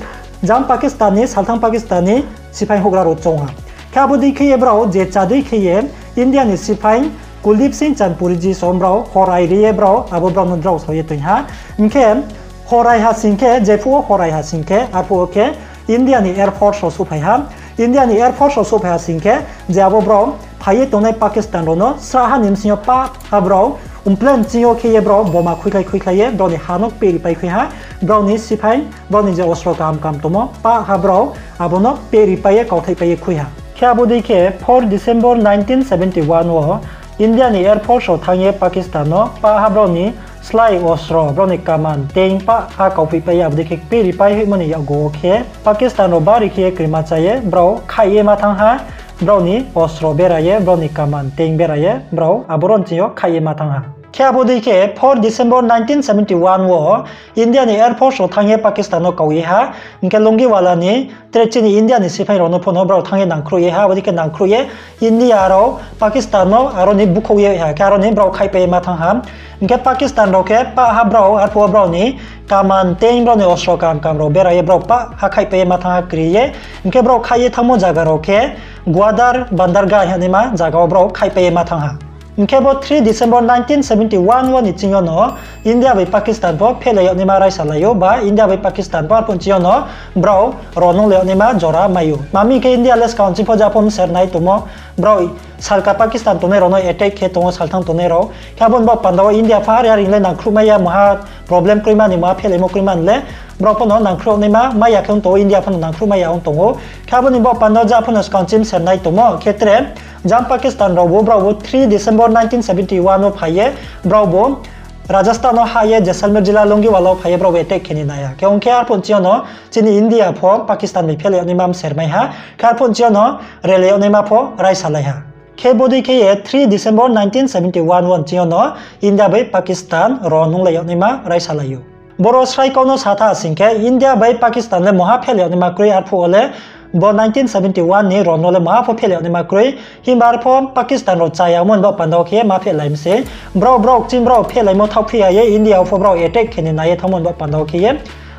jang Pakistan ni, salthang Pakistan ni siphaing houhgra rao choung ha. Khe abo dei khe ye brao je chá dei khe ye India ni siphaing Kuldeep Singh Chaunpuri ji song brao horai ri ye brao abo brao no drao sao ye toing ha. Hing khe horai ha sing khe, jephuh wo horai ha sing khe, arphuh wo khe India ni Air Force rao souhphai ha. India ni Air Force rao souhphai ha sing khe, je abo brao phai ye tongnai Pakistan rao no srahha ni bsing yo pah ha brao, umplem ching yo khe ye brao boma khuikhlai khuikhlai ye brao ni ha no pehripai khui ha, brao ni siphaing, brao ni je ostro kaham kaham tongmo, pah ha brao abo no pehripai ye kauthaihpai ye khui ha. Khe abo dei khe four December nineteen seventy one wo India ni Air Force rao thanng ye Pakistan no pah ha brao ni slái ostro, brao ni kaman, tank pah ha kauphipai ye abo dei khe pehripai hoihmo ni yakgu wo khe Pakistan rao bari khe ye krima chá ye brao khaih ye ma thanng ha, brao ni ostro bera ye, brao ni kaman, tank bera ye brao abo ro ni ching yo khaih ye ma thanng ha. Khe abo dei khe four December nineteen seventy one wo India ni Air Force rao thanng ye Pakistan no kau ye ha, hing khe Longiwala ni tre chini India ni siphaing rao no pho no brao thanng ye nangkhruh ye ha, abo dei khe nangkhruh ye India rao Pakistan no aro ni bukhouh ye ha, khe aro ni brao khaihpai ye ma thanng ha. Hing khe Pakistan rao khe pah ha brao, arphuh wo brao ni kaman, tank, brao ni ostro kaham kaham rao bera ye brao pah ha khaihpai ye ma thanng ha kri ye. Hing khe brao khaih ye thanngmo zaga rao khe Gwadar Bandargah hingnaima zaga wo brao khaihpai ye ma thanng ha. Hing khe bo three December nineteen seventy one wo ni ching yo no India bai Pakistan pho phehlai yag naima raisa lai ou, ba India bai Pakistan pho arphuh ching yo no brao ro nunglai yag naima jora mai ou. Mami khe India le skang ching pho ja pho mser nai tongmo, brao salka Pakistan tongnai rao no attack khe tong ou, salthang tongnai rao. Khe abo ni baoh panda wo India pho are are le nangkhruh mai ya, maha problem kroima ni, maha phehlaimo kroima ni le brao pho no nangkhruh naima mai ya khe ong tong ou, India pho no nangkhruh mai ya ong tong ou. Khe abo ni baoh panda wo ja pho no skang ching mser nai tongmo khe tre jang Pakistan rao bo brao bo three December nineteen seventy one wo phai ye brao bo Rajasthan no hah ye Jaisalmer jila Longiwala wo phai ye brao bo attack khe ni nai ha. Khe ong khe arphuh ching yo no chini India pho Pakistan bai phehlai yag naima mser mai ha. Khe arphuh ching yo no relai yag naima pho raisa lai ha. Khe bodei khe ye three December nineteen seventy one wo ni ching yo no India bai Pakistan ro nunglai yag naima raisa lai ou. Boro srai kau no sa tha sing khe India bai Pakistan le maha phehlai yag naima kroi, arphuh wo le bo nineteen seventy one ni ro no le maha pho phehlai yag naima kroi. Himba arphuh Pakistan rao chaya mo ni baoh panda wo khe ye ma phehlai mi se. Brao brao kching brao phehlaimo thaohphi ha ye India wo pho brao attack khe ni nai ye thanngmo ni baoh panda wo khe ye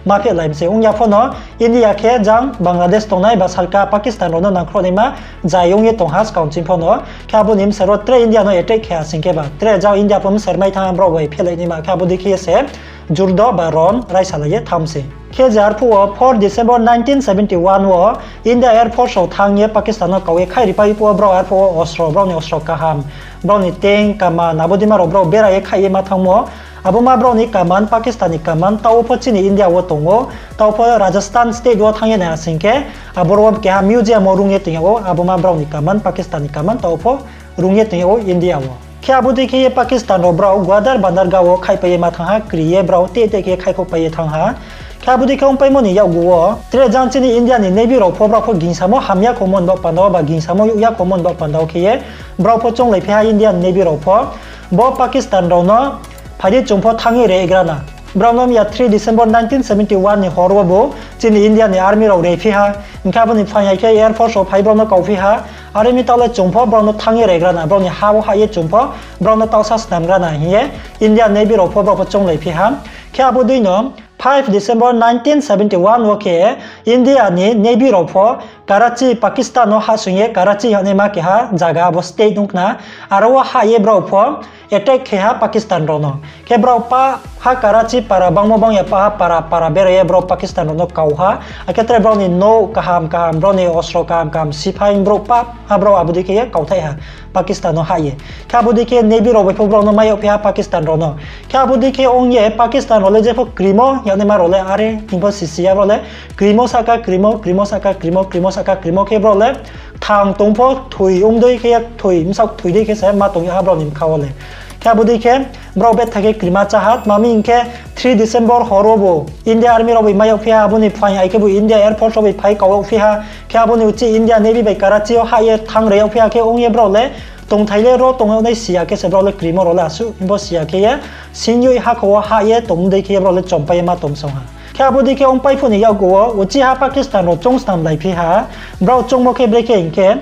ma phehlai mi se. Ong ya pho no India khe jang Bangladesh tongnai ba salka Pakistan rao no nangkhruh naima zai ong ye tong ha skang ching pho no. Khe abo ni bsa ro tre India no attack khe ha sing khe ba tre jang India pho mser mai thanng ha brao bai phehlai naima, khe abo dei khe ye se jurdo ba ron raisa lai ye thanng mi se. Khe je arphuh wo four December nineteen seventy one wo India Air Force rao thanng ye Pakistan no kau ye khaih ripai phuh wo brao arphuh wo ostro, brao ni ostro kaham, brao ni tank, kaman, abo deima rao brao bera ye khaih ye ma thanngmo. Abo ma brao ni kaman, Pakistan ni kaman, taoh wo pho chini India wo tong ou, taoh pho Rajasthan state wo thanng ye nai ha sing khe, aboro wo keha museum wo rung ye tong yag ou, abo ma brao ni kaman, Pakistan ni kaman, taoh pho rung ye tong yag ou India wo. Khe abo dei khe ye Pakistan rao brao Gwadar Bandargah wo khaihpai ye ma thanng ha, kri ye brao tei tei khe khaihkhouhpai ye thanng ha. Khe abo dei khe ongpaimo ni yakgu wo tre jang chini India ni Navy rao pho brao pho gingsamo hamya khoumo ni baoh panda wo ba gingsamo youh ya khoumo ni baoh panda wo khe ye brao pho chounglaiphi ha India ni Navy rao pho. Bo Pakistan rao no phai di chung pho thanng ye regra na. Brao no mya three December nineteen seventy one ni hor wo bo chini India ni army rao rephi ha. Hing khe abo ni phaing hai khe Air Force rao phai brao no kauphi ha. Are mi taoh le chung pho brao no thanng ye regra na, brao ni ha wo hah ye chung pho brao no taohsa snamgra na hing ye India Navy rao pho brao pho chounglaiphi ha. Khe abo dei no five December nineteen seventy one wo khe India ni Navy rao pho Karachi, Pakistan no hahsoing ye Karachi hingnaima keha zaga abo state ong khna, aro wo hah ye brao pho attack khe ha Pakistan rao no. Khe brao pah ha Karachi para bangmo bang ya pah ha para para bera ye brao Pakistan rao no kau ha. Akhe tre brao ni nouh kaham kaham, brao ni ostro kaham kaham, siphaing brouh pah ha brao abo dei khe ye kauthaih ha Pakistan no hah ye. Khe abo dei khe Navy rao bai pho brao no mai yagphi ha Pakistan rao no. Khe abo dei khe ong ye Pakistan rao le jepho krimo yagnaima rao le are hing pho sisi ya brao le krimo sahka krimo, krimo sahka krimo, krimo sahka krimo khe brao le kthang tong pho kthoi ong dei khe ye kthoi, bsaoh kthoi dei khe se ma tong yag ha brao ni bkha wo le. Khe abo dei khe brao betha khe krima chá ha, tma mi hing khe three December hor wo bo India Army rao bai mai yagphi ha, abo ni phaing hai khe bo India Air Force rao bai phai kau yagphi ha, khe abo ni uchih India Navy bai Karachi yo hah ye thanng rai yagphi ha, khe ong ye brao le tongthai le ro tong yag nai si ya khe se brao le krimo rao le asuh hing pho si ya khe ye, sing yoih hakhor wo hah ye tong dei khe ye brao le chompai ye ma tong song ha. Khe abo dei khe ongpai phuh ni yakgu wo uchih ha Pakistan rao choungsnamlaiphi ha, brao choungmo khe brekhe hing khe,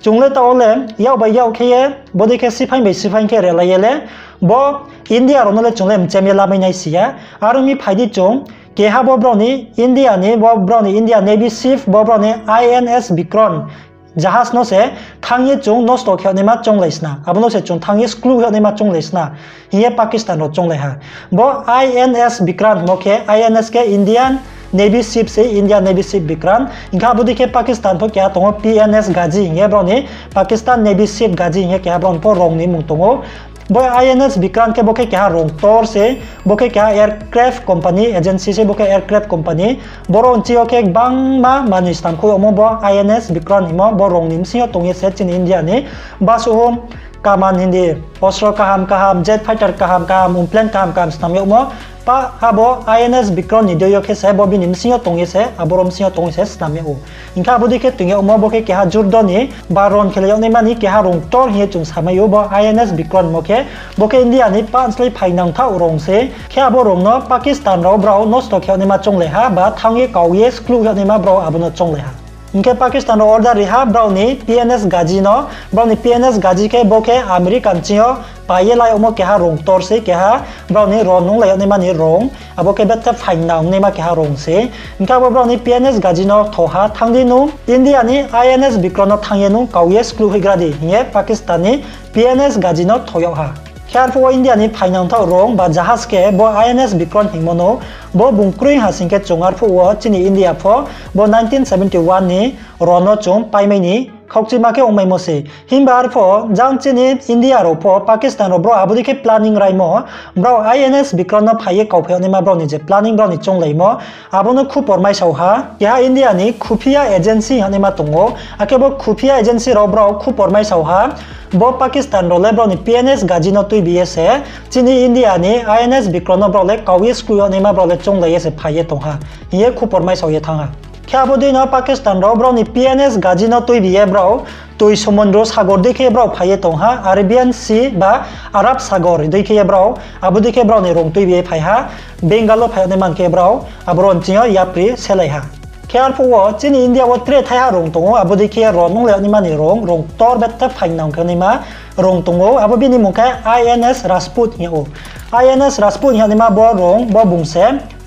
chung le taoh wo le yak bai yak khe ye, bodei khe siphaing bai siphaing khe relai ye le, bo India rao no le chung le mchem ye lamai nai si ya. Aro mi phai di chung, keha bo brao ni India ni, bo brao ni India Navy ship, bo brao ni I N S Vikram, jahaj no se thanng ye chung nosto khe yag naima chounglai sna, abo no se chung thanng ye skluh yag naima chounglai sna, hing ye Pakistan rao chounglai ha. Bo I N S Vikrant hingmo khe, I N S khe Indian Navy ship se, Indian Navy ship Vikrant. Hing khe abo dei khe Pakistan pho keha tong ou, P N S Ghazi hing ye brao ni, Pakistan Navy ship Ghazi hing ye keha brao ni pho rong ni mmung tong ou. Bo I N S Vikrant khe bo khe keha rong ktor se, bo khe keha aircraft company, agency se, bo khe aircraft company. Boro nching yo khe gbangma manoi snam khouh yagmo bo I N S Vikrant hingmo bo rong ni bsing yo tong ye se chini India ni basuhum kaman hindi, ostro kaham kaham, jet fighter kaham kaham, plane kaham kaham snam yagmo. Pa abo I N S Vikrant ni dei yo khe se bo bini bsing yo tong ye se, aboro bsing yo tong ye se snam yag ou. Hing khe abo dei khe tong yagmo bo khe keha jurdo ni ba ron khelai yag naima ni keha rong ktor hing ye chung samai ou bo I N S Vikrant hingmo khe. Bo khe India ni pah slái phainangthaoh rong se. Khe abo rong no Pakistan rao brao nosto khe yag naima chounglai ha, ba thanng ye kau ye skluh yag naima brao abo no chounglai ha. Hing khe Pakistan rao order ri ha brao ni P N S Ghazi no, brao ni P N S Ghazi khe bo khe America nching yo pai ye lai yagmo keha rong ktor se, keha brao ni ron nunglai yag naima ni rong, abo khe bethe phainang naima keha rong se. Hing khe abo brao ni P N S Ghazi no tho ha, thanng di nung India ni I N S Vikrant no thanng ye nung kau ye skluh hoihgra di, hing ye Pakistan ni P N S Ghazi no tho yag ha. Khe arphuh wo India ni phainangthaoh rong ba jahaj khe bo I N S Vikrant hingmo no, bo bung kroi ha sing khe chung arphuh wo chini India pho bo nineteen seventy one ni ron no chung paimai ni khaukchima khe ongmaimo se. Himba arphuh jang chini India rao pho Pakistan rao brao abo dei khe planning raimo, brao I N S Vikrant no phai ye kauphai yag naima brao ni je planning brao ni chounglaimo, abo no khupor maisao ha. Keha India ni khufia agency hing yag naima tong ou, akhe bo khufia agency rao brao khupor maisao ha. Bo Pakistan rao le brao ni P N S Ghazi no tuibi ye se, chini India ni I N S Vikrant no brao le kau ye skluh yag naima brao le chounglai ye se phai ye tong ha, hing ye khupor maisao ye thanng ha. Khe abo dei no Pakistan rao brao ni P N S Ghazi no tuibi ye brao toi somundro sagor dei khe brao phai ye tong ha, Arabian Sea ba Arab Sagor dei khe ye brao, abo dei khe brao ni rong tuibi ye phai ha, Bengal wo phai yag naima khe brao aboro nching yo yapri selai ha. Khe arphuh wo chini India wo tre thaiha rong tong ou, abo dei khe ye ron nunglai yag naima ni rong, rong ktor bethe phainang khe naima rong tong ou, abo bini mmung khe I N S Rajput hing yag ou. I N S Rajput hing yag naima bo rong, bo bung se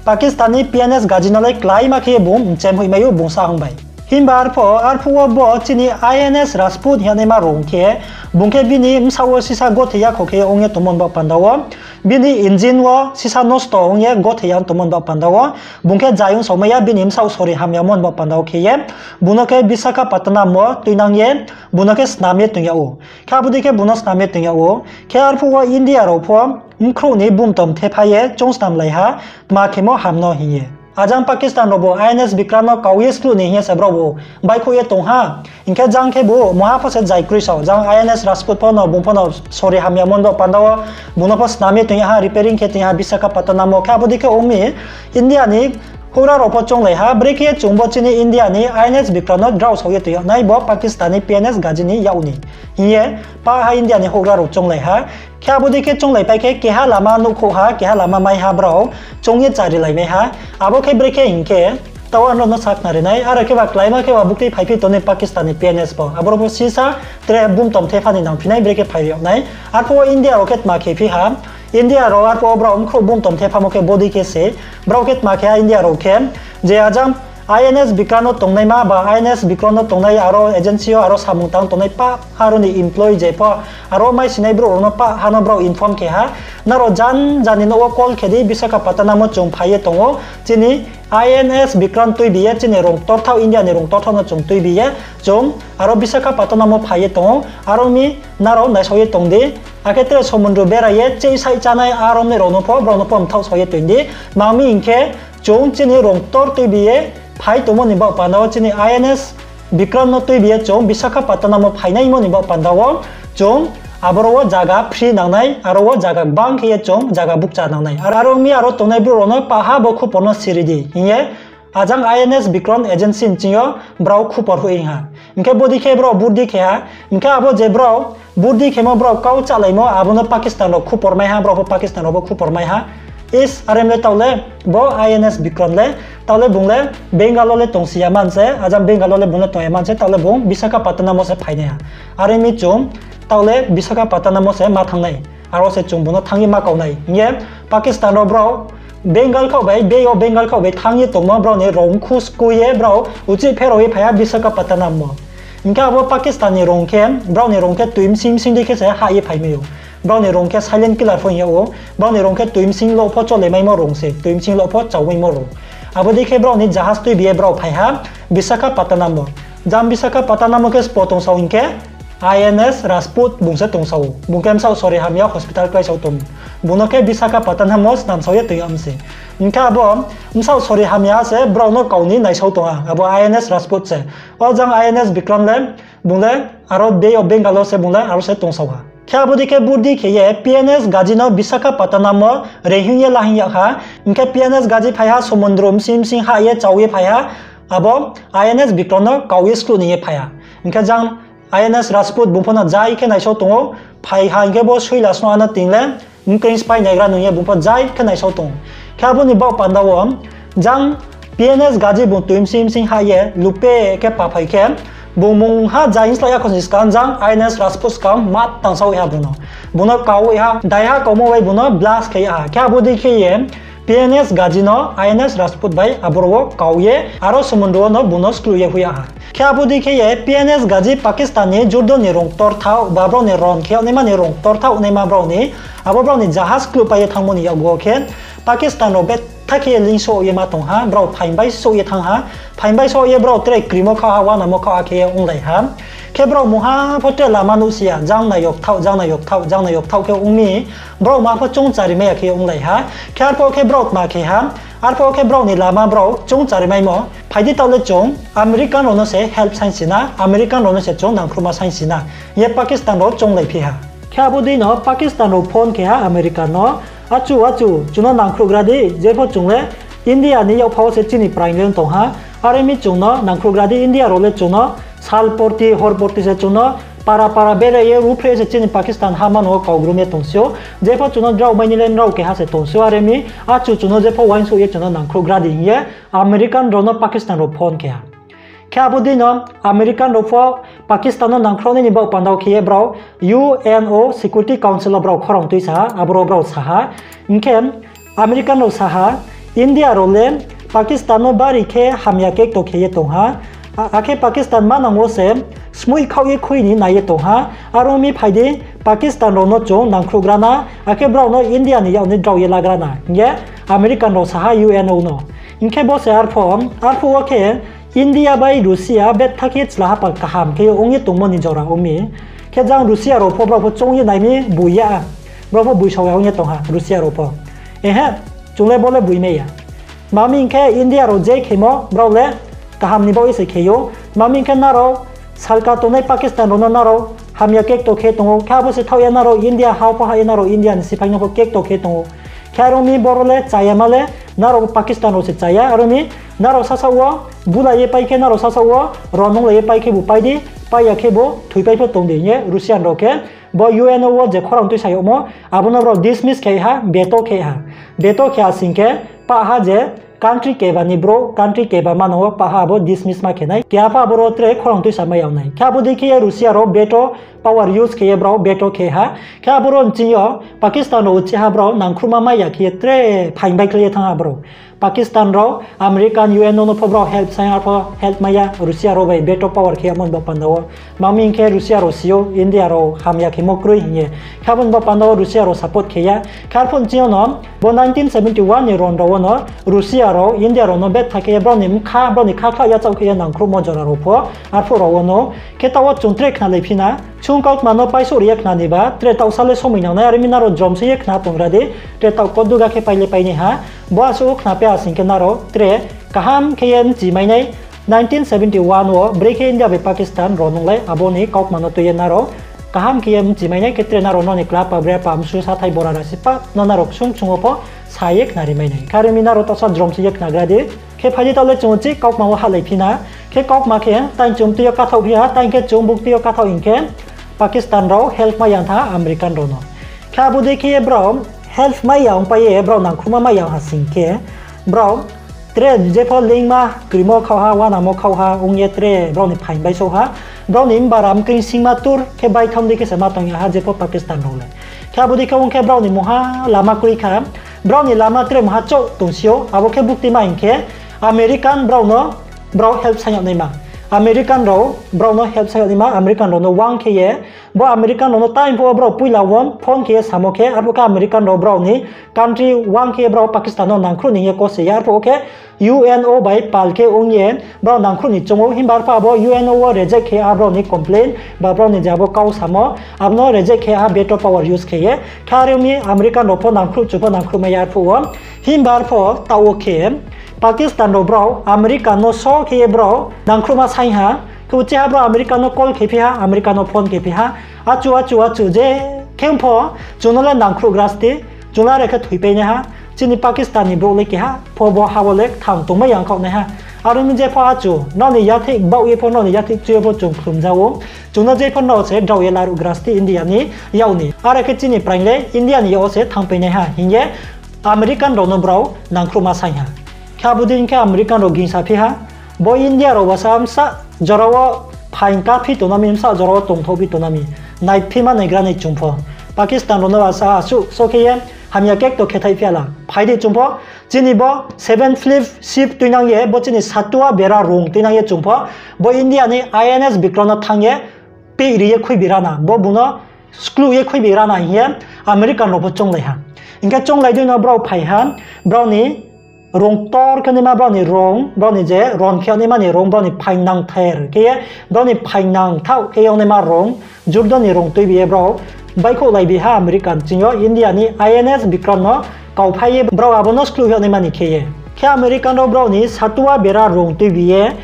Pakistan ni P N S Ghazi no le kláima khe ye bung mchem hoihmai ou bung sahang bai. Himba arphuh, arphuh wo bo chini I N S Rajput hing yag naima rong khe, bung khe bini bsaoh wo sisa gothei ya kho khe ong ye tongmo ni baoh panda wo, bini engine wo sisa nosto ong ye gothei ya tongmo ni baoh panda wo, bung khe zai ongsaomai ya, bini bsaoh sori hamyamo ni baoh panda wo khe ye, bung no khe Visakhapatnam wo tuinang ye, bung no khe snam ye toing yag ou. Khe abo dei khe bung no snam ye toing yag ou. Khe arphuh wo India rao pho bkhrouh ni bumtom thepha ye choung snamlai ha, tma khemo ham no hing ye. Ajang Pakistan raobu I N S Vikrant no kau ye skluh ni hing ye se brao bu baihkhouh ye tong ha. Hing khe jang khe bu mungha pho se zai kroi sao, jang I N S Rajput pho no, bung pho no sori hamyamo ni baoh panda wo, bung no pho snam ye toing yag ha, repairing khe toing yag ha Visakhapatnam wo. Khe abo dei khe ong mi, India ni houhgra rao pho chounglai ha, brekhe ye chung bo chini India ni I N S Vikrant no drao sao ye toing yag nai bo Pakistan ni P N S Ghazi ni yak ni hing ye, pah ha India ni houhgra rao chounglai ha. Khe abo dei khe chounglaipai khe keha lama nuhkhouh ha, keha lama mai ha brao, choung ye charilaimai ha. Abo khe brekhe hing khe, taoh ang nrao no sakhnari nai, aro khe ba kláima khe ba buktui phaiphi tongnai Pakistan ni P N S pho. Aboro pho sisa tre bumtom thepha ni nangphi nai, brekhe phai yag nai. Arphuh wo India rao khe tma khe phi ha, India rao arphuh wo brao bkhrouh bumtom thephamo khe bodei khe se, brao khe tma khe ha India rao khe, je ajang I N S Vikrant no tongnaima ba I N S Vikrant no tongnai aro agency yo aro samung tang tongnai pah ha rao ni employee je pho, aro maisinai brouh rao no pah ha no brao inform khe ha, nrao jan jan ni nouh wo call khe di, Visakhapatnam wo chung phai ye tong ou, chini I N S Vikrant tuibi ye, chini rong ktorthaoh, India ni rong ktorthaoh no chung tuibi ye, chung aro Visakhapatnam wo phai ye tong ou, aro mi nrao naisao ye tong di, akhe tre somundru bera ye, chei sai chánai aro ni rao no pho, brao no pho mthaoh sao ye toing di, tma hing khe, chung chini rong ktor tuibi ye phai tongmo ni baoh panda wo chini I N S Vikrant no tuibi ye chung Visakhapatnam wo phainaimo ni baoh panda wo chung aboro wo zaga free nangnai, aro wo zaga gbang khe ye chung zaga bukcha nangnai. Aro, aro ong mi aro tongnai brouh rao no pah ha bo khupor no siri di hing ye ajang I N S Vikrant agency nching yo brao khupor hoih ha. Hing khe bodei khe brao burdi khe ha, hing khe abo je brao burdi khemo brao kau chálaimo, abo no Pakistan rao khupor mai ha, brao pho Pakistan rao pho khupor mai ha. Is, are le taoh le, bo I N S Vikrant le, taoh le bung le Bengal wo le tongsi ya man se, ajang Bengal wo le bung le tong ya man se, taoh le bung Visakhapatnam wo se phainai ha. Are mi chung, taoh le Visakhapatnam wo se ma thanng nai. Aro se chung bung no thanng ye ma kau nai. Hing ye Pakistan rao brao Bengal khaoh bai, Bay of Bengal khaoh bai thanng ye tongmo brao ni rong khu skui ye brao uchih pherao ye phai ha Visakhapatnam wo. Hing khe abo Pakistan ni rong khe, brao ni rong khe toi bsing bsing dei khe se hah ye phaimai ou. Brao ni rong khe silent killer pho hing yag ou. Brao ni rong khe toi bsing lo pho chole maimo rong se, toi bsing lo pho chau maimo rong. Abo dei khe brao ni jahaj tuibi ye brao phai ha Visakhapatnam wo. Jang Visakhapatnam wo khe sbo tongsao hing khe I N S Rajput bung se tongsao ou. Bung khe bsaoh sori hamya hospital kláisao tong. Bung no khe Visakhapatnam wo snamsao ye toing yag mi se. Hing khe abo bsaoh sori hamya se brao no kau ni naisao tong ha, abo I N S Rajput se. O jang I N S Vikram le, bung le aro Bay of Bengal wo se bung le aro se tongsao ha. Khe abo dei khe burdi khe ye P N S Gazi no Visakhapatnam wo reing hing ye lahing yag ha. Hing khe P N S Gazi phai ha, somundro bsing bsing hah ye chau ye phai ha. Abo I N S Vikram no kau ye skruh ni ye phai ha. Hing khe jang I N S Rajput bung pho no jai khe naisao tong ou, phai ha hing khe bo suila sno ano ting le, mkring spái naigra nung ye bung pho jai khe naisao tong ou. Khe abo ni baoh panda wo, jang P N S Gazi bung toi bsing bsing hah ye lupe khe pa phai khe, bung mungha jai slái ya kho ni skang jang I N S Rajput skang ma tangsao ha bung no. Bung no kau ha, daiha kaumo bai bung no blast khe ha. Khe abo dei khe ye P N S Gazi no I N S Rajput bai aboro wo kau ye, aro somundro wo no bung no skruh ye hoih yag ha. Khe abo dei khe ye P N S Gazi Pakistan ni jurdo ni rong ktor thaoh, ba brao ni ron khe yag naima ni rong ktor thaoh naima brao ni, abo brao ni jahaj kluhpai ye thanngmo ni yakgu wo khe Pakistan rao betha khe ye lingsouh ye ma tong ha, brao phaing bai souh ye thanng ha, phaing bai souh ye brao tre krimo khaoh ha, uanamo khaoh ha khe ye onglai ha. Khe brao mungha pho tre lama nuhsi ya, jang nai yo kthaoh, jang nai yo kthaoh, jang nai yo kthaoh khe ong mi, brao ma pho choung chari mai ya khe ye onglai ha. Khe arphuh khe brao tma khe ha, arphuh khe brao ni lama brao choung chari maimo, phai di taoh le chung American rao no se help saingsi na, American rao no se chung nangkhruhma saingsi na, ye Pakistan rao chounglaiphi ha. Khe abo dei no Pakistan rao phone khe ha America no, achu, achu, chung no nangkhruhgra di, jepho chung le India ni yakpha wo se chini praing le tong ha, are mi chung no nangkhruhgra di, India rao le chung no sal porti, hor porti se chung no para para bere ye, ruhphreh se chini Pakistan ha mano wo kaugrum ye tongsi ou, jepho chung no drao mai ni le nrao keha se tongsi ou, are mi, achu chung no jepho uaingsouh ye chung no nangkhruhgra di hing ye American rao no Pakistan rao phone khe ha. Khe abo dei no American rao pho Pakistan no nangkhruh nai ni baoh panda wo khe ye brao U N O Security Council wo brao khorang tuisa ha, aboro brao sa ha. Hing khe American rao sa ha, India rao le Pakistan no bari khe hamya kekto khe ye tong ha. A-, akhe Pakistan manang wo se smoih khaoh ye khui ni nai ye tong ha. Are ong mi, phai di, Pakistan rao no chung nangkhruhgra na, akhe brao no India ni yak ni drao ye lagra na, hing ye American rao sa ha U N O no. Hing khe bo se arphuh, arphuh wo khe India bai Russia betha khe chla hapal kaham khe ong ye tongmo ni jora ong mi. Khe jang Russia rao pho brao pho choung ye nai mi boi ya. Brao pho boisao ya ong ye tong ha Russia rao pho. Ehe, chung le bo le boi mai ya. Tma hing khe India rao je khemo brao le kaham ni baoh ye se khe ou. Tma hing khe nrao salka tongnai Pakistan rao no nrao hamya kekto khe tong ou. Khe abo se thaoh ya nrao India ha pho hah ye nrao India ni siphai no pho kekto khe tong ou. Khe are ong mi boro le chayama le nrao Pakistan rao se chaya. Are ong mi nrao sasaoh wo bulai ye pai khe, nrao sasaoh wo ronunglai ye pai khebu pai di, pai ya khebu thoipai pho tong di hing ye Russian rao khe bo U N O wo je khorang tuisa yagmo, abo no brao dismiss khe ha, veto khe ha. Veto khe ha sing khe pah ha je country keba ni brouh, country keba manang wo pah ha abo dismiss ma khe nai. Keha pho aboro tre khorang tuisa mai yag nai. Khe abo dei khe ye Russia rao veto power use khe ye brao veto khe ha. Khe aboro nching yo Pakistan rao uchih ha brao nangkhruhma mai ya khe ye tre phaing bai khlai ye thanng ha brao. Pakistan rao, American, U N O no pho brao help saing, arpho help mai ya, Russia rao bai veto power khe yagmo ni baoh panda wo. Tma hing khe Russia rao si ou, India rao hamya khemo kroi hing ye. Khe abo ni baoh panda wo Russia rao support khe ya. Khe arphuh nching yo no, bo nineteen seventy one ni ron rao wo no, Russia rao, India rao no betha khe ye brao ni bkha, brao ni kha khlah yachaoh khe ye nangkhruhmo jora rao pho, arphuh rao wo no. Khe taoh wo chung tre khnalaiphi na, chung kautma no paisouh ri ye khna ni ba, tre taoh sa le somoi nang nai, are mi nrao jrom se ye khna tonggra di, tre taoh koduga khe pai le pai nai ha, bo asuh wo khnapai ha sing khe nrao tre kaham khe ye bchi mai nai. Nineteen seventy one wo brekhe India bai Pakistan ronunglai, abo ni kautma no tui ye nrao kaham khe ye bchi mai nai, khe tre nrao nrao ni kla pa bre pa msu sathai bora rasi pa no nrao ksung ksung wo pho sa ye khnari mai nai. Khe are mi nrao taoh sa jrom se ye khnagra di. Khe phai di taoh le chung uchih kautma wo hahlaiphi na. Khe kautma khe taing chung tui yo kathaoh phi ha, taing khe chung buk tui yo kathaoh hing khe Pakistan rao help mai ya tha American rao no. Khe abo dei khe ye brao help mai ya ongpai ye brao nangkhruhma mai ya ha sing khe brao tre jepho leingma krimo khaoh ha, uanamo khaoh ha ong ye tre brao ni phaing bai souh ha. Brao ni mbara mkring singma tur khe baitham dei khe se ma tong ya ha jepho Pakistan rao le. Khe abo dei khe ong khe brao ni mungha lama kroi kha. Brao ni lama tre mungha chouh tongsi ou, abo khe buktima hing khe American brao no brao help saing yag naima. American rao brao no help sa yag naima, American rao no wang khe ye, bo American rao no time pho brao poila wo phone khe ye samo khe, arphuh khe American rao brao ni country wang khe ye brao Pakistan no nangkhruh ni hing ye kose ye, arphuh khe U N O bai pal khe ong ye brao nangkhruh ni choung ou, himba arphuh abo U N O wo reject khe ha brao ni complain, ba brao ni je abo kau samo, abo no reject khe ha veto power use khe ye. Khe are ong mi American rao pho nangkhruh chu pho nangkhruh mai ya arphuh wo. Himba arphuh taoh wo khe Pakistan rao brao American no so khe ye brao nangkhruhma saing ha. Khe uchih ha brao American no call khe phi ha, American no phone khe phi ha. Achu, achu, achu, je khe pho chung no le nangkhruh gra sti, chung le are khe thoipai nai ha. Chini Pakistan ni brouh le keha pho bo ha wo le kthang tongmai ya ongkhaoh nai ha. Are ong mi je pho achu, nrao ni yatheih baoh ye pho, nrao ni yatheih chu ye pho chung khlum ja ou. Chung no je pho nrao se drao ye laruh gra sti India ni yak ni. Are khe chini praing le India ni yak wo se thanngpai nai ha hing ye American rao no brao nangkhruhma saing ha. Khe abo dei khe American rao gingsa phi ha. Bo India rao ba sa bsa jora wo phaing ka phi tongnang mi, bsa jora wo tongthaoh phi tongnang mi. Naiphi ma naigra nai chung pho. Pakistan rao no ba sa asuh so khe ye hamya kekto khe thaih phi ya la. Phai di chung pho, chini bo seven flip ship tuinang ye, bo chini satua bera rung tuinang ye chung pho, bo India ni I N S Vikram no thanng ye, peih ri ye khuibi ra na, bo bung no skluh ye khuibi ra na hing ye American rao pho chounglai ha. Hing khe chounglai dei no brao phai ha, brao ni rung ktor khe naima brao ni rung, brao ni je ron khe naima ni rung, brao ni phaing nangther khe ye, brao ni phaing nangthaoh khe yag naima rung, jurdo ni rung tuibi ye brao baihkhouhlaibi ha American ching yo India ni I N S Vikram no kauphai ye brao abo no skluh yag naima ni khe ye. Khe American rao brao ni satua bera rung tuibi ye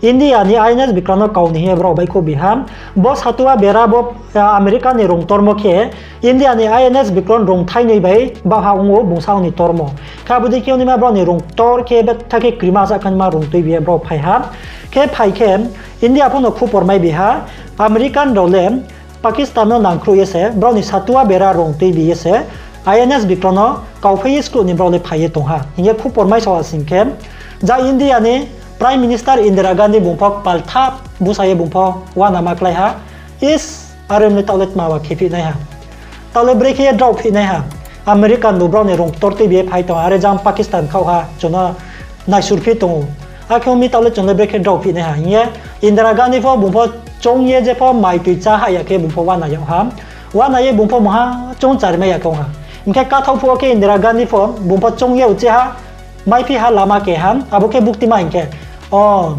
India ni I N S Vikram no kau ni hing ye brao baihkhouhbi ha. Bo satua bera bo, ah, America ni rung ktormo khe India ni I N S Vikram rung thainoi bai bahha ong ou bungsa ong ni ktormo. Khe abo dei khe ong naima brao ni rung ktor khe betha khe krima sa khe naima rung tuibi ye brao phai ha. Khe phai khe India pho no khupor maibi ha, American rao le Pakistan no nangkhruh ye se, brao ni satua bera rung tuibi ye se, I N S Vikram no kauphai ye skluh ni brao le phai ye tong ha hing ye khupor maisao ha sing khe, ja India ni Prime Minister Indira Gandhi bung pho kpal thap busa ye bung pho uanama klái ha, is, are ong le taoh le tma ba khe phi nai ha. Taoh le brekhe ye drao phi nai ha. American bu brao ni rung ktor tuibi ye phai tong ha, are jang Pakistan khaoh ha, chung no naisur phi tong ou. Akhe ong mi taoh le chung le brekhe drao phi nai ha hing ye, Indira Gandhi pho bung pho choung ye je pho mai tui chá ha ya khe bung pho uana yag ha. Uana ye bung pho mungha choung chari mai ya khe ong ha. Hing khe kathaoh phuh wo khe Indira Gandhi pho bung pho choung ye uchih ha, maiphi ha lama keha, abo khe buktima hing khe, o,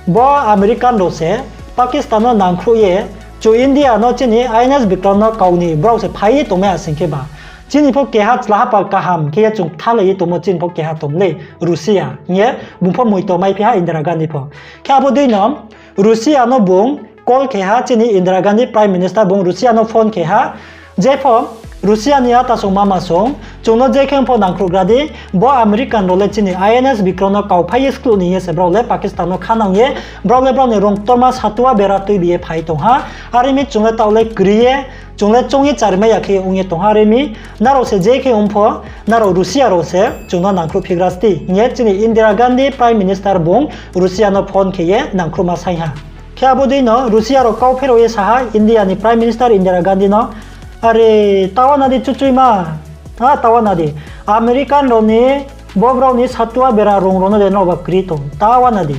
bo American rao se Pakistan no nangkhruh ye, chu India no chini I N S Vikram no kau ni brao se phai ye tongmai ya sing khe ba, chini pho keha chlaha pal kaham khe ye chung kthalai ye tongmo chini pho keha tong le, Russia hing ye bung pho moito maiphi ha Indira Gandhi pho. Khe abo dei no Russia no bung call khe ha, chini Indira Gandhi Prime Minister bung Russia no phone khe ha, je pho Russia ni ata song mama song, chung no je khe pho nangkhruh gra di, bo American rao le chini I N S Vikram no kauphai ye skluh ni ye se brao le Pakistan no khanang ye, brao le brao ni rung ktorma satua bera tuibi ye phai tong ha, are ong mi chung le taoh le kri ye, chung le choung ye chari mai ya khe ong ye tong ha, are ong mi nrao se je khe ong pho, nrao Russia rao se chung no nangkhruh phi gra sti hing ye chini Indira Gandhi Prime Minister bung Russia no phone khe ye nangkhruhma saing ha. Khe abo dei no Russia rao kau pherao ye sa ha India ni Prime Minister Indira Gandhi no, are, ta uana di chuchuima, a, ta uana di, American rao ni, bo brao ni satua bera rung rao no le nrao ba kri tong, ta uana di.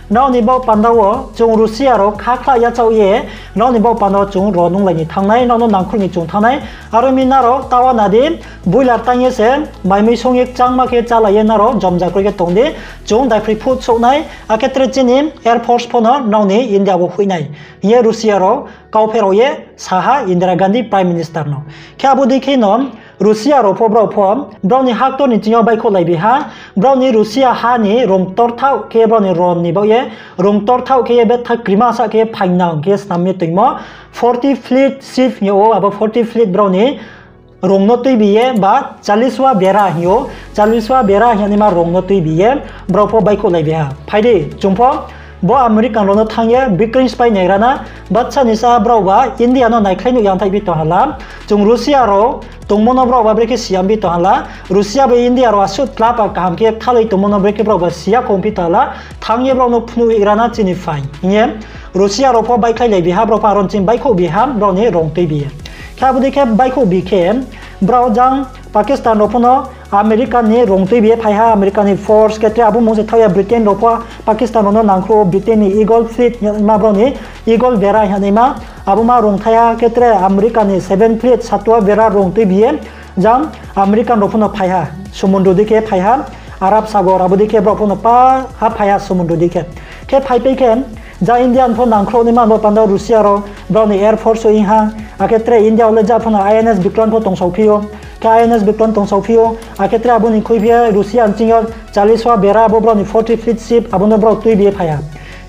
Nrao ni baoh panda wo chung Russia rao khakhlah yachaoh ye, nrao ni baoh panda wo chung ron onglai ni thanng nai, nrao no nangkhruh ni chung thanng nai, are ong mi nrao ta uana di, boiler tang ye se, mai mui song ye kchangma khe chálai ye nrao jomja kroi khe tong di, chung daiphroi phut souh nai, akhe tre chini Air Force pho no nrao ni India wo hoih nai hing ye Russia rao kau pherao ye sa ha Indira Gandhi Prime Minister no. Khe abo dei khe no Russia rao pho brao pho brao ni haktor ni ching yo baihkhouhlaibi ha, brao ni Russia ha ni rung ktorthaoh khe brao ni ron ni baoh ye, rung ktorthaoh khe ye betha krima sa khe phaingnang khe snam ye toingmo forty fleet ship hing yag ou, abo forty fleet brao ni rung no tuibi ye ba chaliswa bera hing ou, chaliswa bera hing naima rung no tuibi ye brao pho baihkhouhlaibi ha. Phai di, chung pho bo American rao no thanng ye bikroi sphái naigra na, batsa ni sa brao ba India no naikhlai nuh yangthaih bi tong ha la, chung Russia rao tongmo no brao ba brekhe siyam bi tong ha la, Russia bai India rao asuh tlapa kaham khe kthalai tongmo no brekhe brao ba siya khong phi tong ha la, thanng ye brao no phnuh gra na chini phai hing ye Russia rao pho baihkhlailaibi ha, brao pho aro ni ching baihkhouhbi ha, brao ni rung tuibi ye. Khe abo dei khe baihkhouhbi khe, brao jang Pakistan rao pho no America ni rong tuibi ye phai ha, America ni force khe tre abo mung se thaoh ya Britain rao pho Pakistan rao no nangkhruh wo Britain ni Eagle fleet hingma brao ni Eagle bera hingnaima abo ma rong thai ha khe tre America ni seven fleet satua bera rong tuibi ye jang American rao pho no phai ha, sumundru dei khe phai ha, Arab Sagor abo dei khe brao pho no pa ha phai ha sumundru dei khe. Khe phaipai khe jang Indian pho nangkhruh naima bo panda wo Russia rao brao ni air force wo ing ha, akhe tre India wo le ja pho no I N S Vikram pho tongsao phi ou, khe I N S Vikram tongsao phi ou, akhe tre abo ni khuiphi ye Russia ni ching yo chaliswa bera abo brao ni forty fleet ship abo no brao tuibi ye phai ha.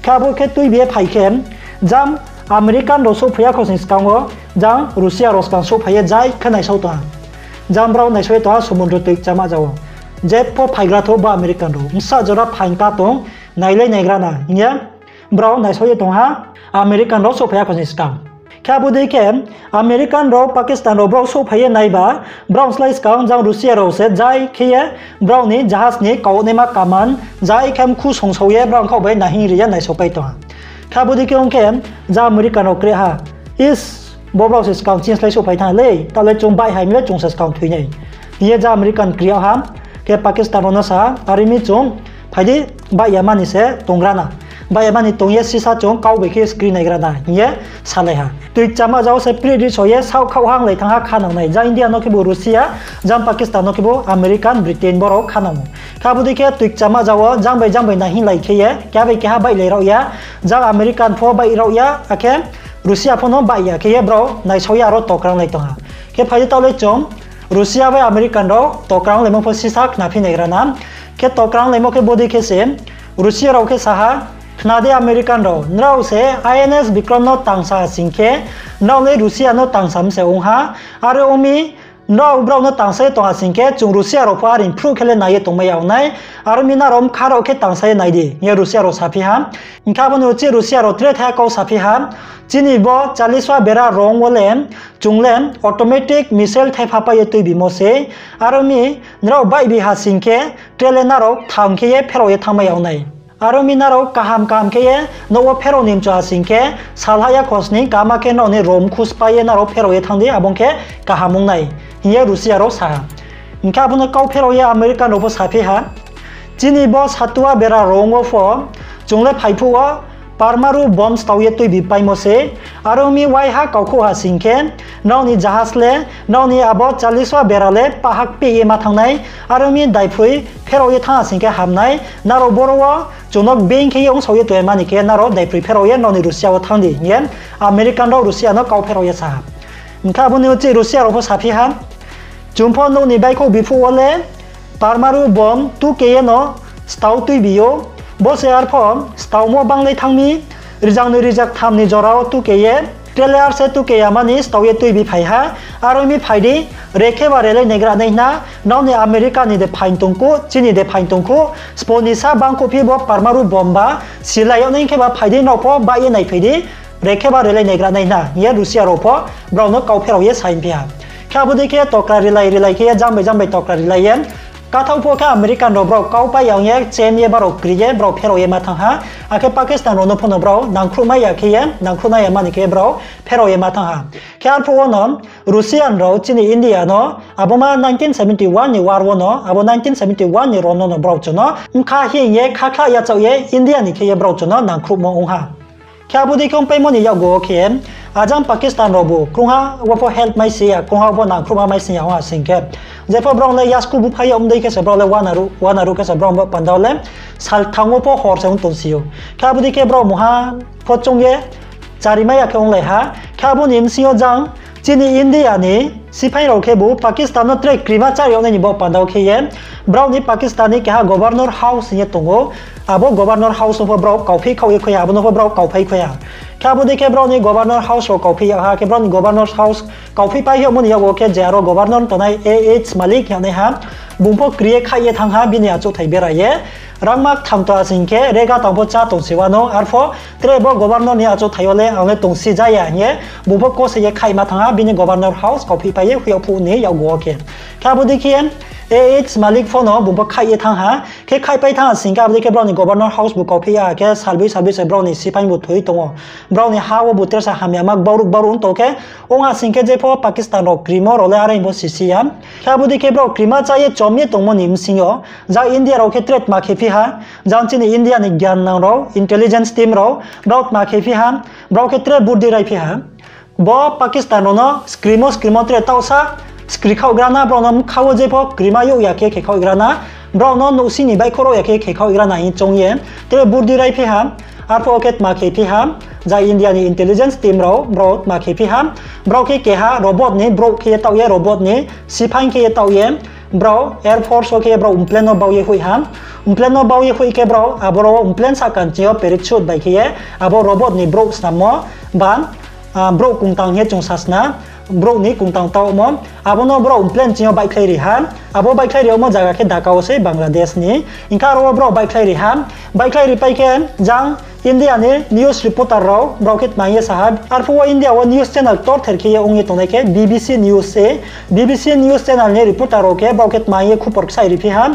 Khe abo khe tuibi ye phai khe jang American rao souhphai ya khosning skang wo jang Russia rao skang souhphai ye jai khe naisao tong ha. Jang brao naisao ye tong ha sumundru tui kchama ja wo. Je pho phaigra thou bo American rao bsa jora phaing ka tong, nailai naigra na hing ye brao naisao ye tong ha American rao souhphai ya khosning skang. Khe abo dei khe American rao, Pakistan rao brao souhphai ye naiba, brao slái skang jang Russia rao se jai khe ye brao ni jahaj ni kaunaima kaman jai khe mkhu songsao ye brao khaoh bai nahing ri ye naisaopai tong ha. Khe abo dei khe ong khe jang American rao kre ha, is, bo brao se skang chini slái souhphai thanng lei, taoh le chung baih hai mi le chung se skang thoi nai, hing ye jang American kri yag ha. Khe Pakistan rao no sa ha, are mi chung phai di, baih ya mani se tonggra na, baih ya mani tong ye sisa chung kau bai khe screen naigra na hing ye salai ha. Tui kchama ja wo se pri ri so ye saoh khaoh hanglai thanng ha kha nang nai, jang India no khebu Russia, jang Pakistan no khebu American, Britain brao kha nang ou. Khe abo dei khe tui kchama ja wo jang bai jang bai naihinglai khe ye keha bai keha baihlai rao ya, jang American pho baih rao ya, akhe Russia pho no baih ya khe ye brao naisao ye aro tokrang lai tong ha. Khe phai di taoh le chung Russia bai American rao tokrang laimo pho sisa khnaphi naigra na. Khe tokrang laimo khe bodei khe se Russia rao khe sa ha, khna di American rao, nrao se I N S Vikram no tangsa ha sing khe, nrao le Russia no tangsa mi se ong ha, are ong mi nrao brao no tangsa ye tong ha sing khe, chung Russia rao pho are phruh khe le nai ye tongmai ya ong nai, are ong mi nrao bkha rao khe tangsa ye nai di, hing ye Russia rao saphi ha. Hing khe abo ni uchih Russia rao tre thaiha kau saphi ha, chini bo chaliswa bera rong wo le chung le automatic missile thaipha pai ye tuibimo se, are ong mi nrao baihbi ha sing khe, tre le nrao kthang khe ye pherao ye thanngmai ya ong nai. Are ong mi nrao kaham kaham khe ye nouh wo pherao ni mchu ha sing khe, salha ya khosning kaham khe nrao ni rom khuspai ye nrao pherao ye thanng di, abo ong khe kaham ong nai, hing ye Russia rao sa ha. Hing khe abo no kau pherao ye American rao pho saphi ha, chini bo satua bera rong wo pho chung le phai phuh wo parmaru bomb stao ye tuibi paimo se, are ong mi waiha kaukhouh ha sing khe, nrao ni jahaj le, nrao ni abo chaliswa bera le pahak peh ye ma thanng nai, are ong mi daiphroi pherao ye thanng ha sing khe ham nai, nrao boro wo chung no being khe ye ongsao ye tong ye mani khe nrao daiphroi pherao ye nrao ni Russia wo thanng di, hing ye American rao Russia no kau pherao ye sa ha. Hing khe abo ni uchih Russia rao pho saphi ha, chung pho nouh ni baihkhouh biphuh wo le parmaru bomb tuke ye no stao tuibi ou, bo se arpho staomo banglai thanng mi, rizangnoi rizaktham ni jora wo tuke ye, tre le ar se tuke ya mani stao ye tuibi phai ha, are ong mi phai di, rekhe ba relai naigra nai hna, nrao ni America ni de phaing tong khou, chini de phaing tong khou, sbo ni sa bangkhouh phi bo parmaru bomb ba, silai yag nai khe ba phai di, nrao pho baih ye naiphai di, rekhe ba relai naigra nai hna, hing ye Russia rao pho brao no kau pherao ye saingphi ha. Khe abo dei khe tokra rilai rilai khe ye jang bai jang bai tokra rilai ye, kathaoh pho khe American rao brao kau pai ya ong ye chem ye brao kri ye brao pherao ye ma thanng ha, akhe Pakistan rao no pho no brao nangkhruhmai ya khe ye, nangkhruhnai ya mani khe brao pherao ye ma thanng ha. Khe arphuh wo no Russian rao chini India no abo ma nineteen seventy one ni war wo no, abo nineteen seventy one ni ron no no brao chung no bkha hing ye khakhlah yachaoh ye India ni khe ye brao chung no nangkhruhmo ong ha. Khe abo dei khe ongpaimo ni yakgu wo khe, ajang Pakistan raobu krungha wo pho help mai si ya, krungha wo pho nangkhruhma mai si ya ong ha sing khe. Jepho brao le yasku búphai yag mdei khe se brao le uanaruh, uanaruh khe se brao bo panda wo le salthang wo pho hor se ong tong si ou. Khe abo dei khe brao mungha pho choung ye charimai ya khe onglai ha. Khe abo ni bsing yo jang chini India ni siphai rao khebu Pakistan no tre krima chari yag nai ni bo panda wo khe ye, brao ni Pakistan ni keha Governor House hing ye tong ou. Abo Governor House wo pho brao kauphih khaoh ye khui ha, abo no pho brao kauphai khui ha. Khe abo dei khe brao ni Governor House rao kauphih yag ha, khe brao ni Governor House kauphih pai yagmo ni yakgu wo khe je aro Governor tongnai A H Malik hing ye naiha, bung pho kri ye khaih ye thanng ha, bini achouhthai bera ye. Rangma kthang tong ha sing khe, rega tang pho chá tong si uano, arpho tre bo Governor ni achouhthai yo le ang le tong si ja ya hing ye, bung pho kose ye khaihma thanng ha, bini Governor House kauphih pai ye hoih yag phuh ni yakgu wo khe. Khe abo dei khe, A H Malik pho no bung pho khaih ye thanng ha. Khe khaihpai thanng ha sing khe abo dei khe brao ni Governor House bu kauphi ya ha khe salboi salboi se brao ni siphaing bu thoi tong ou. Brao ni ha wo bu tre sa hamyama gbaruh gbaruh ong tong khe, ong ha sing khe jepho Pakistan rao krimo rao le are hing pho sisi ya. Khe abo dei khe brao krima chá ye chom ye tongmo ni bsing yo, jang India rao khe tre tma khe phi ha, jang chini India ni gyan nang rao, intelligence team rao, brao tma khe phi ha, brao khe tre burdi rai phi ha. Bo Pakistan rao no skrimo skrimo tre taohsa skri khaohgra na, brao no bkha wo jepho krima youh ya khe khe khaohgra na, brao no nouhsing ni baihkhouh rao ya khe khe khaohgra na hing choung ye tre burdi rai phi ha. Arphuh wo khe tma khe phi ha, jang India ni intelligence team rao brao tma khe phi ha, brao khe keha robot ni brouh khe ye taoh ye, robot ni siphaing khe ye taoh ye, brao Air Force wo khe brao mplane no bau ye hoih ha. Mplane no bau ye hoih khe brao aboro mplane sahka ni ching yo parachute bai khe ye abo robot ni brouh snammo ba, brouh kongtang hing ye chung sasna, brouh ni kongtang taohmo, abo no brao mplane ching yo baihkhlai ri ha. Abo baihkhlai ri yagmo zaga khe Dhaka wo sei, Bangladesh ni. Hing khe aro wo brao baihkhlai ri ha. Baihkhlai ripai khe jang India ni news reporter rao brao khe tma hing ye sa ha. Arphuh wo India wo news channel ktorther khe ye ong ye tongnai khe B B C News se. B B C News channel ni reporter rao khe brao khe tma hing ye khupor ksaih ri phi ha.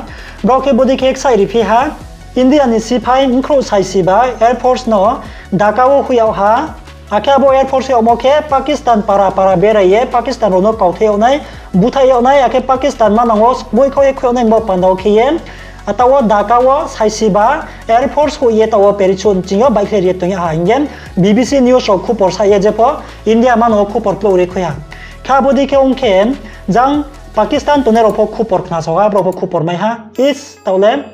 Brao khe bodei khe ksaih ri phi ha. India ni siphaing bkhrouh saisi ba Air Force no Dhaka wo hoih yag ha. Akhe abo Air Force yagmo khe Pakistan para para berai ye Pakistan rao no kauthai yag nai, búthaih yag nai, akhe Pakistan manang wo boihkhouh ye khui yag nai bo panda wo khe ye, taoh wo Dhaka wo saisi ba Air Force hoih ye taoh wo parachute ching yo baihkhlai ri ye tong yag ha hing ye B B C News rao khupor sa ye jepho India manang wo khupor klouh ri khui ha. Khe abo dei khe ong khe, jang Pakistan tongnai rao pho khupor khnasao ha, brao pho khupor mai ha. Is, taoh le,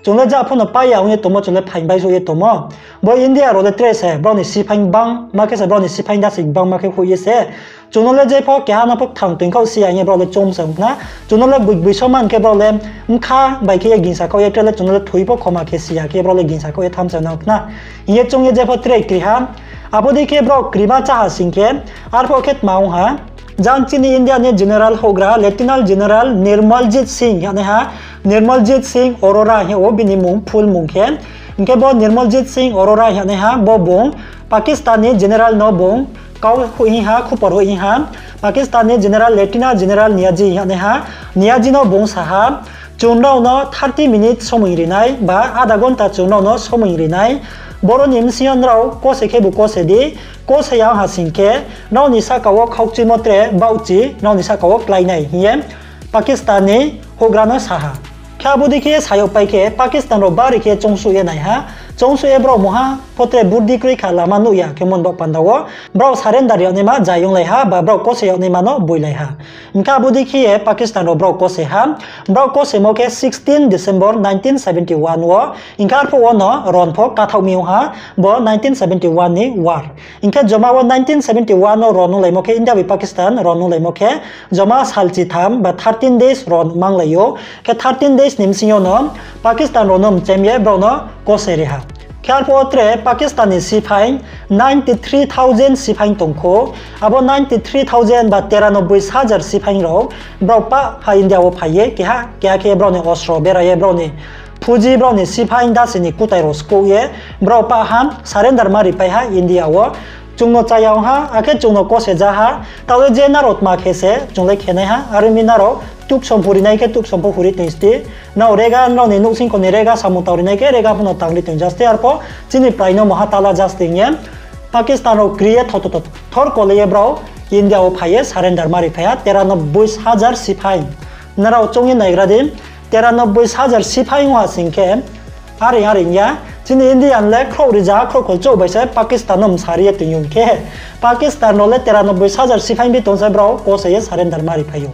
chung le ja pho no pai ya ong ye tongmo, chung le phaing baisouh ye tongmo. Bo India rao le tre se brao ni siphaing gbangma khe se, brao ni siphaing dasi gbangma khe hoih ye se, chung no le jepho keha no pho kthang toing khaoh si ya hing ye brao le choung se ong khna. Chung no le boi boiso man khe brao le bkha bai khe ye gingsa khaoh ye tre le chung no le thoi pho khoma khe si ya khe brao le gingsa khaoh ye thamsa nang khna hing ye choung ye jepho tre kri ha. Abo dei khe brao krima chá ha sing khe, arphuh khe tma ong ha, jang chini India ni general houhgra Lieutenant General Nirmaljit Singh hing ye nai ha, Nirmaljit Singh Arora hing ye ou bini mmung, full mmung khe. Hing khe bo Nirmaljit Singh Arora hing ye nai ha, bo bung Pakistan ni general no bung kau hoih hing ha, khupor hoih hing ha. Pakistan ni general, Lieutenant General Niazi hing ye nai ha, Niazi no bung sa ha, chung nrao no thirty minute somoing ri nai, ba adha ghonta chung nrao no somoing ri nai. Boro ni bsing yo nrao kose khebu kose di, kose ya ong ha sing khe, nrao ni sahka wo khaukchuimo tre baohchi, nrao ni sahka wo klái nai hing ye Pakistan ni houhgra no sa ha. Khe abo dei khe sa yag pai khe Pakistan rao bari khe choungsuh ye nai ha. Choungsuh ye brao mungha pho tre burdi kroi kha, lama nuh ya khe mon baoh panda wo brao surrender yag naima zai ong lai ha, ba brao kose yag naima no boilai ha. Hing khe abo dei khe ye Pakistan rao brao kose ha. Brao kosemo khe sixteen December nineteen seventy one wo. Hing khe arphuh wo no ron pho kathaoh mi ong ha, bo nineteen seventy one ni war. Hing khe joma wo nineteen seventy one no ron nunglaimo khe, India bai Pakistan ron nunglaimo khe, joma salchi tham ba thirteen days ron manglai ou. Khe thirteen days ni bsing yo no Pakistan rao no mchem ye brao no kose ri ha. Khe arphuh wo tre Pakistan ni siphaing ninety three thousand siphaing tong khou. Abo ninety three thousand ba tera nobboi hajar siphaing rao brao pah ha India wo phai ye keha keha khe brao ni ostro berai ye, brao ni phuji, brao ni siphaing dasi ni kutai rao skouh ye, brao pah ha surrender ma ripai ha India wo. Chung no chaya ong ha, akhe chung no kose ja ha, taoh le je nrao tma khe se chung le khe nai ha, are ong mi nrao tuksom phuri nai khe tuksom pho phuri toing sti. Nrao rega, nrao ni nouhsingkho ni rega samung tang ri nai khe rega pho no tang ri toing ja sti, arpho chini prai no mungha tala ja sti hing ye Pakistan rao kri ye tho tho tho thor kole ye brao India wo phai ye surrender ma riphai ha tera nobboi hajar siphaing. Nrao choung ye naigra di, tera nobboi hajar siphaing ong ha sing khe, are are ya, chini Indian le khrouh rija khrouh kholchouh bai se Pakistan no msari ye toing ou khe, Pakistan rao le tera nobboi hajar siphaing bi tong se brao kose ye surrender ma riphai ou.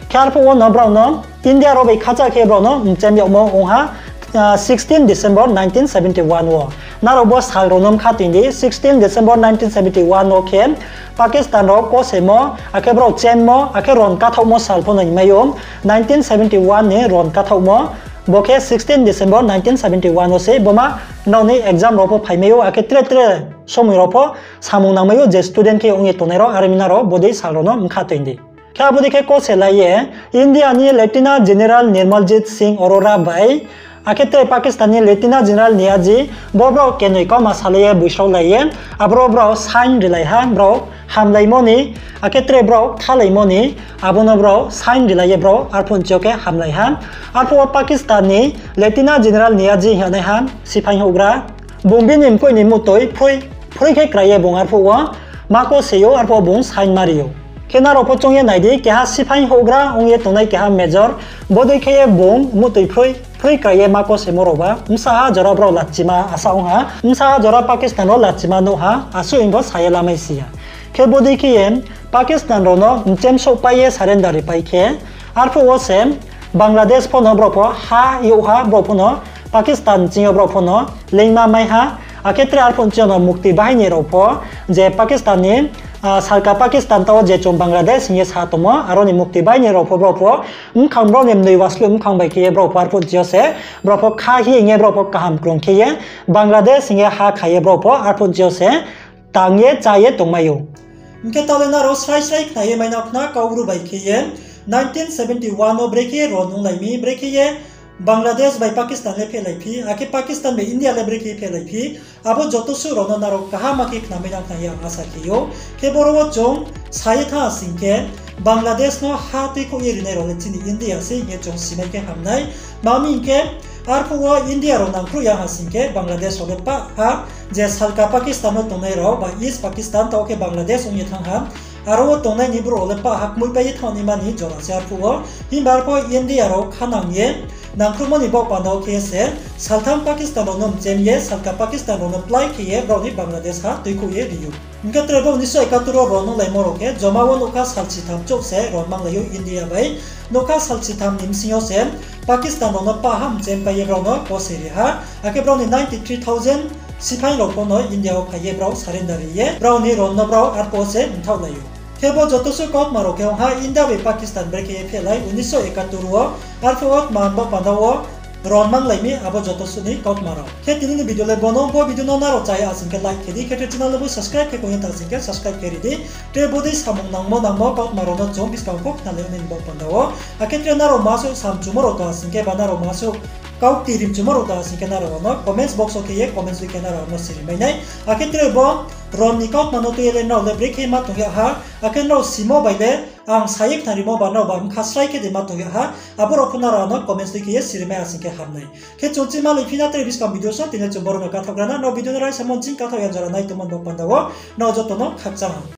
Khe arphuh wo no brao no India rao bai khacha khe brao no mchem yagmo ong ha, sixteen December nineteen seventy one wo. Nrao bo sal rao no mkha toing di, sixteen December nineteen seventy one wo khe Pakistan rao kosemo, akhe brao chemmo, akhe ron kathaohmo sal pho no hingmai ou. Nineteen seventy one ni ron kathaohmo, bo khe sixteen December nineteen seventy one wo se, boma nrao ni exam rao pho phaimai ou, akhe tre tre somoi rao pho samung nangmai ou, je student khe ong ye tongnai rao, are ong mi nrao bodei sal rao no mkha toing di. Khe abo dei khe kose lai ye, India ni Lieutenant General Nirmaljit Singh Arora bai, Akhe tre Pakistan ni Lieutenant General Niazi, bo brao kenoi kauma salai ye buisraolai ye, aboro brao sign rilai ha, brao hamlaimo ni, akhe tre brao thalaimo ni, abo no brao sign rilai ye brao arphuh nchi yo khe hamlai ha. Arphuh wo Pakistan ni Lieutenant General Niazi hing yagnaiha siphai houhgra, bung bini mkoih ni muhtoi phroi, phroi khe krai ye bung arphuh wo ma kose ou, arphuh wo bung sign ma ri ou. Khe nrao pho choung ye nai di, keha siphai houhgra ong ye tongnai keha major, bodei khe ye bung muhtoi phroi, phroi krai ye ma kosemo rao ba, bsa ha jora brao lachima asa ong ha, bsa ha jora Pakistan wo lachima nuh ha, asuh hing pho sa ye lamai si ya. Khe bodei khe ye Pakistan rao no mchemsouhpai ye surrender ripai khe, arphuh wo se Bangladesh pho no brao pho ha youh ha, brao pho no Pakistan ching yo brao pho no leingma mai ha, akhe tre arphuh nchi yo no mukti bahini rao pho, je Pakistan ni, salka Pakistan taoh wo je chung Bangladesh hing ye sa tongmo, aro ni mukti bahini rao pho brao pho mkhang brao ni mnoi waslu mkhang bai khe ye brao pho arphuh nchi yo se, brao pho kha hi hing ye brao pho kaham krung khe ye, Bangladesh hing ye ha kha ye brao pho arphuh nchi yo se tang ye chá ye tongmai ou. Hing khe taoh le nrao srai srai khna ye mai nang khna, Kaubru bai khe ye nineteen seventy one wo brekhe ye ron onglai mi, brekhe ye Bangladesh bai Pakistan le phehlai phi, akhe Pakistan bai India le brekhe ye phehlai phi, abo joto suh rao no nrao kaham khe khnamai nang khna ye ang asa khe ou. Khe boro wo chung sa ye thanng sing khe, Bangladesh no ha tuikhouh ye rinai rao le chini India se hing ye chung simai khe ham nai. Ma mi hing khe, arphuh wo India rao nangkhruh ya ha sing khe, Bangladesh rao le pah ha, je salka Pakistan wo tongnai rao ba East Pakistan taoh khe Bangladesh ong ye thanng ha, aro wo tongnai ni brouh rao le pah ha kmoihpai ye thanng naima ni jora se arphuh wo. Himba arphuh India rao khanang ye nangkhruhmo ni baoh panda wo khe se, saltham Pakistan rao no mchem ye, salka Pakistan rao no plái khe ye brao ni Bangladesh ha tuikhouh ye ri ou. Hing khe tre bo unisho ekatur wo ron onglaimo rao khe joma wo nougkha salsitham chouh se ron manglai ou India bai. Nougkha salsitham ni bsing yo se Pakistan rao no pah ha mchem pai ye brao no kose ri ha. Akhe brao ni ninety three thousand siphai rao pho no India wo phai ye brao surrender ri ye brao ni ron no brao arphuh wo se mthaohlai ou. Khe bo joto suh kautma rao khe ong ha India bai Pakistan brekhe ye phehlai unisho ekatur wo, arphuh wo tma ni baoh panda wo ron manglai mi, abo joto suh ni kautma rao. Khe tini ni video le bo no, bo video no nrao chaya sing khe like khe di, khe tre channel le bo subscribe khe kong ye ta sing khe subscribe khe ri di. Tre bodei samung nangmo nangmo kautma rao no chung buskang pho khnalai nai ni baoh panda wo. Akhe tre nrao masuh samchumo rao tong ha sing khe ba nrao masuh kaukti rimchumo rao tong ha sing khe nrao ano comments box wo khe ye comments ri khe nrao ano siri mai nai. Akhe tre bo ron ni kautma no tui ye le nrao le brekhe ma tong yag ha, akhe nrao simo bai le ang sa ye khnarimo ba nrao ba bkha srai khe de ma tong yag ha, abo rao pho nrao ano comments tui khe ye siri mai ha sing khe ham nai. Khe chung chima lai phi na tre buskang video so, tini chung boro no kathaoh gra na, nrao video no raisa mo nching kathaoh ya jora nai tongmo ni baoh panda wo, nrao joto no khakchang ha.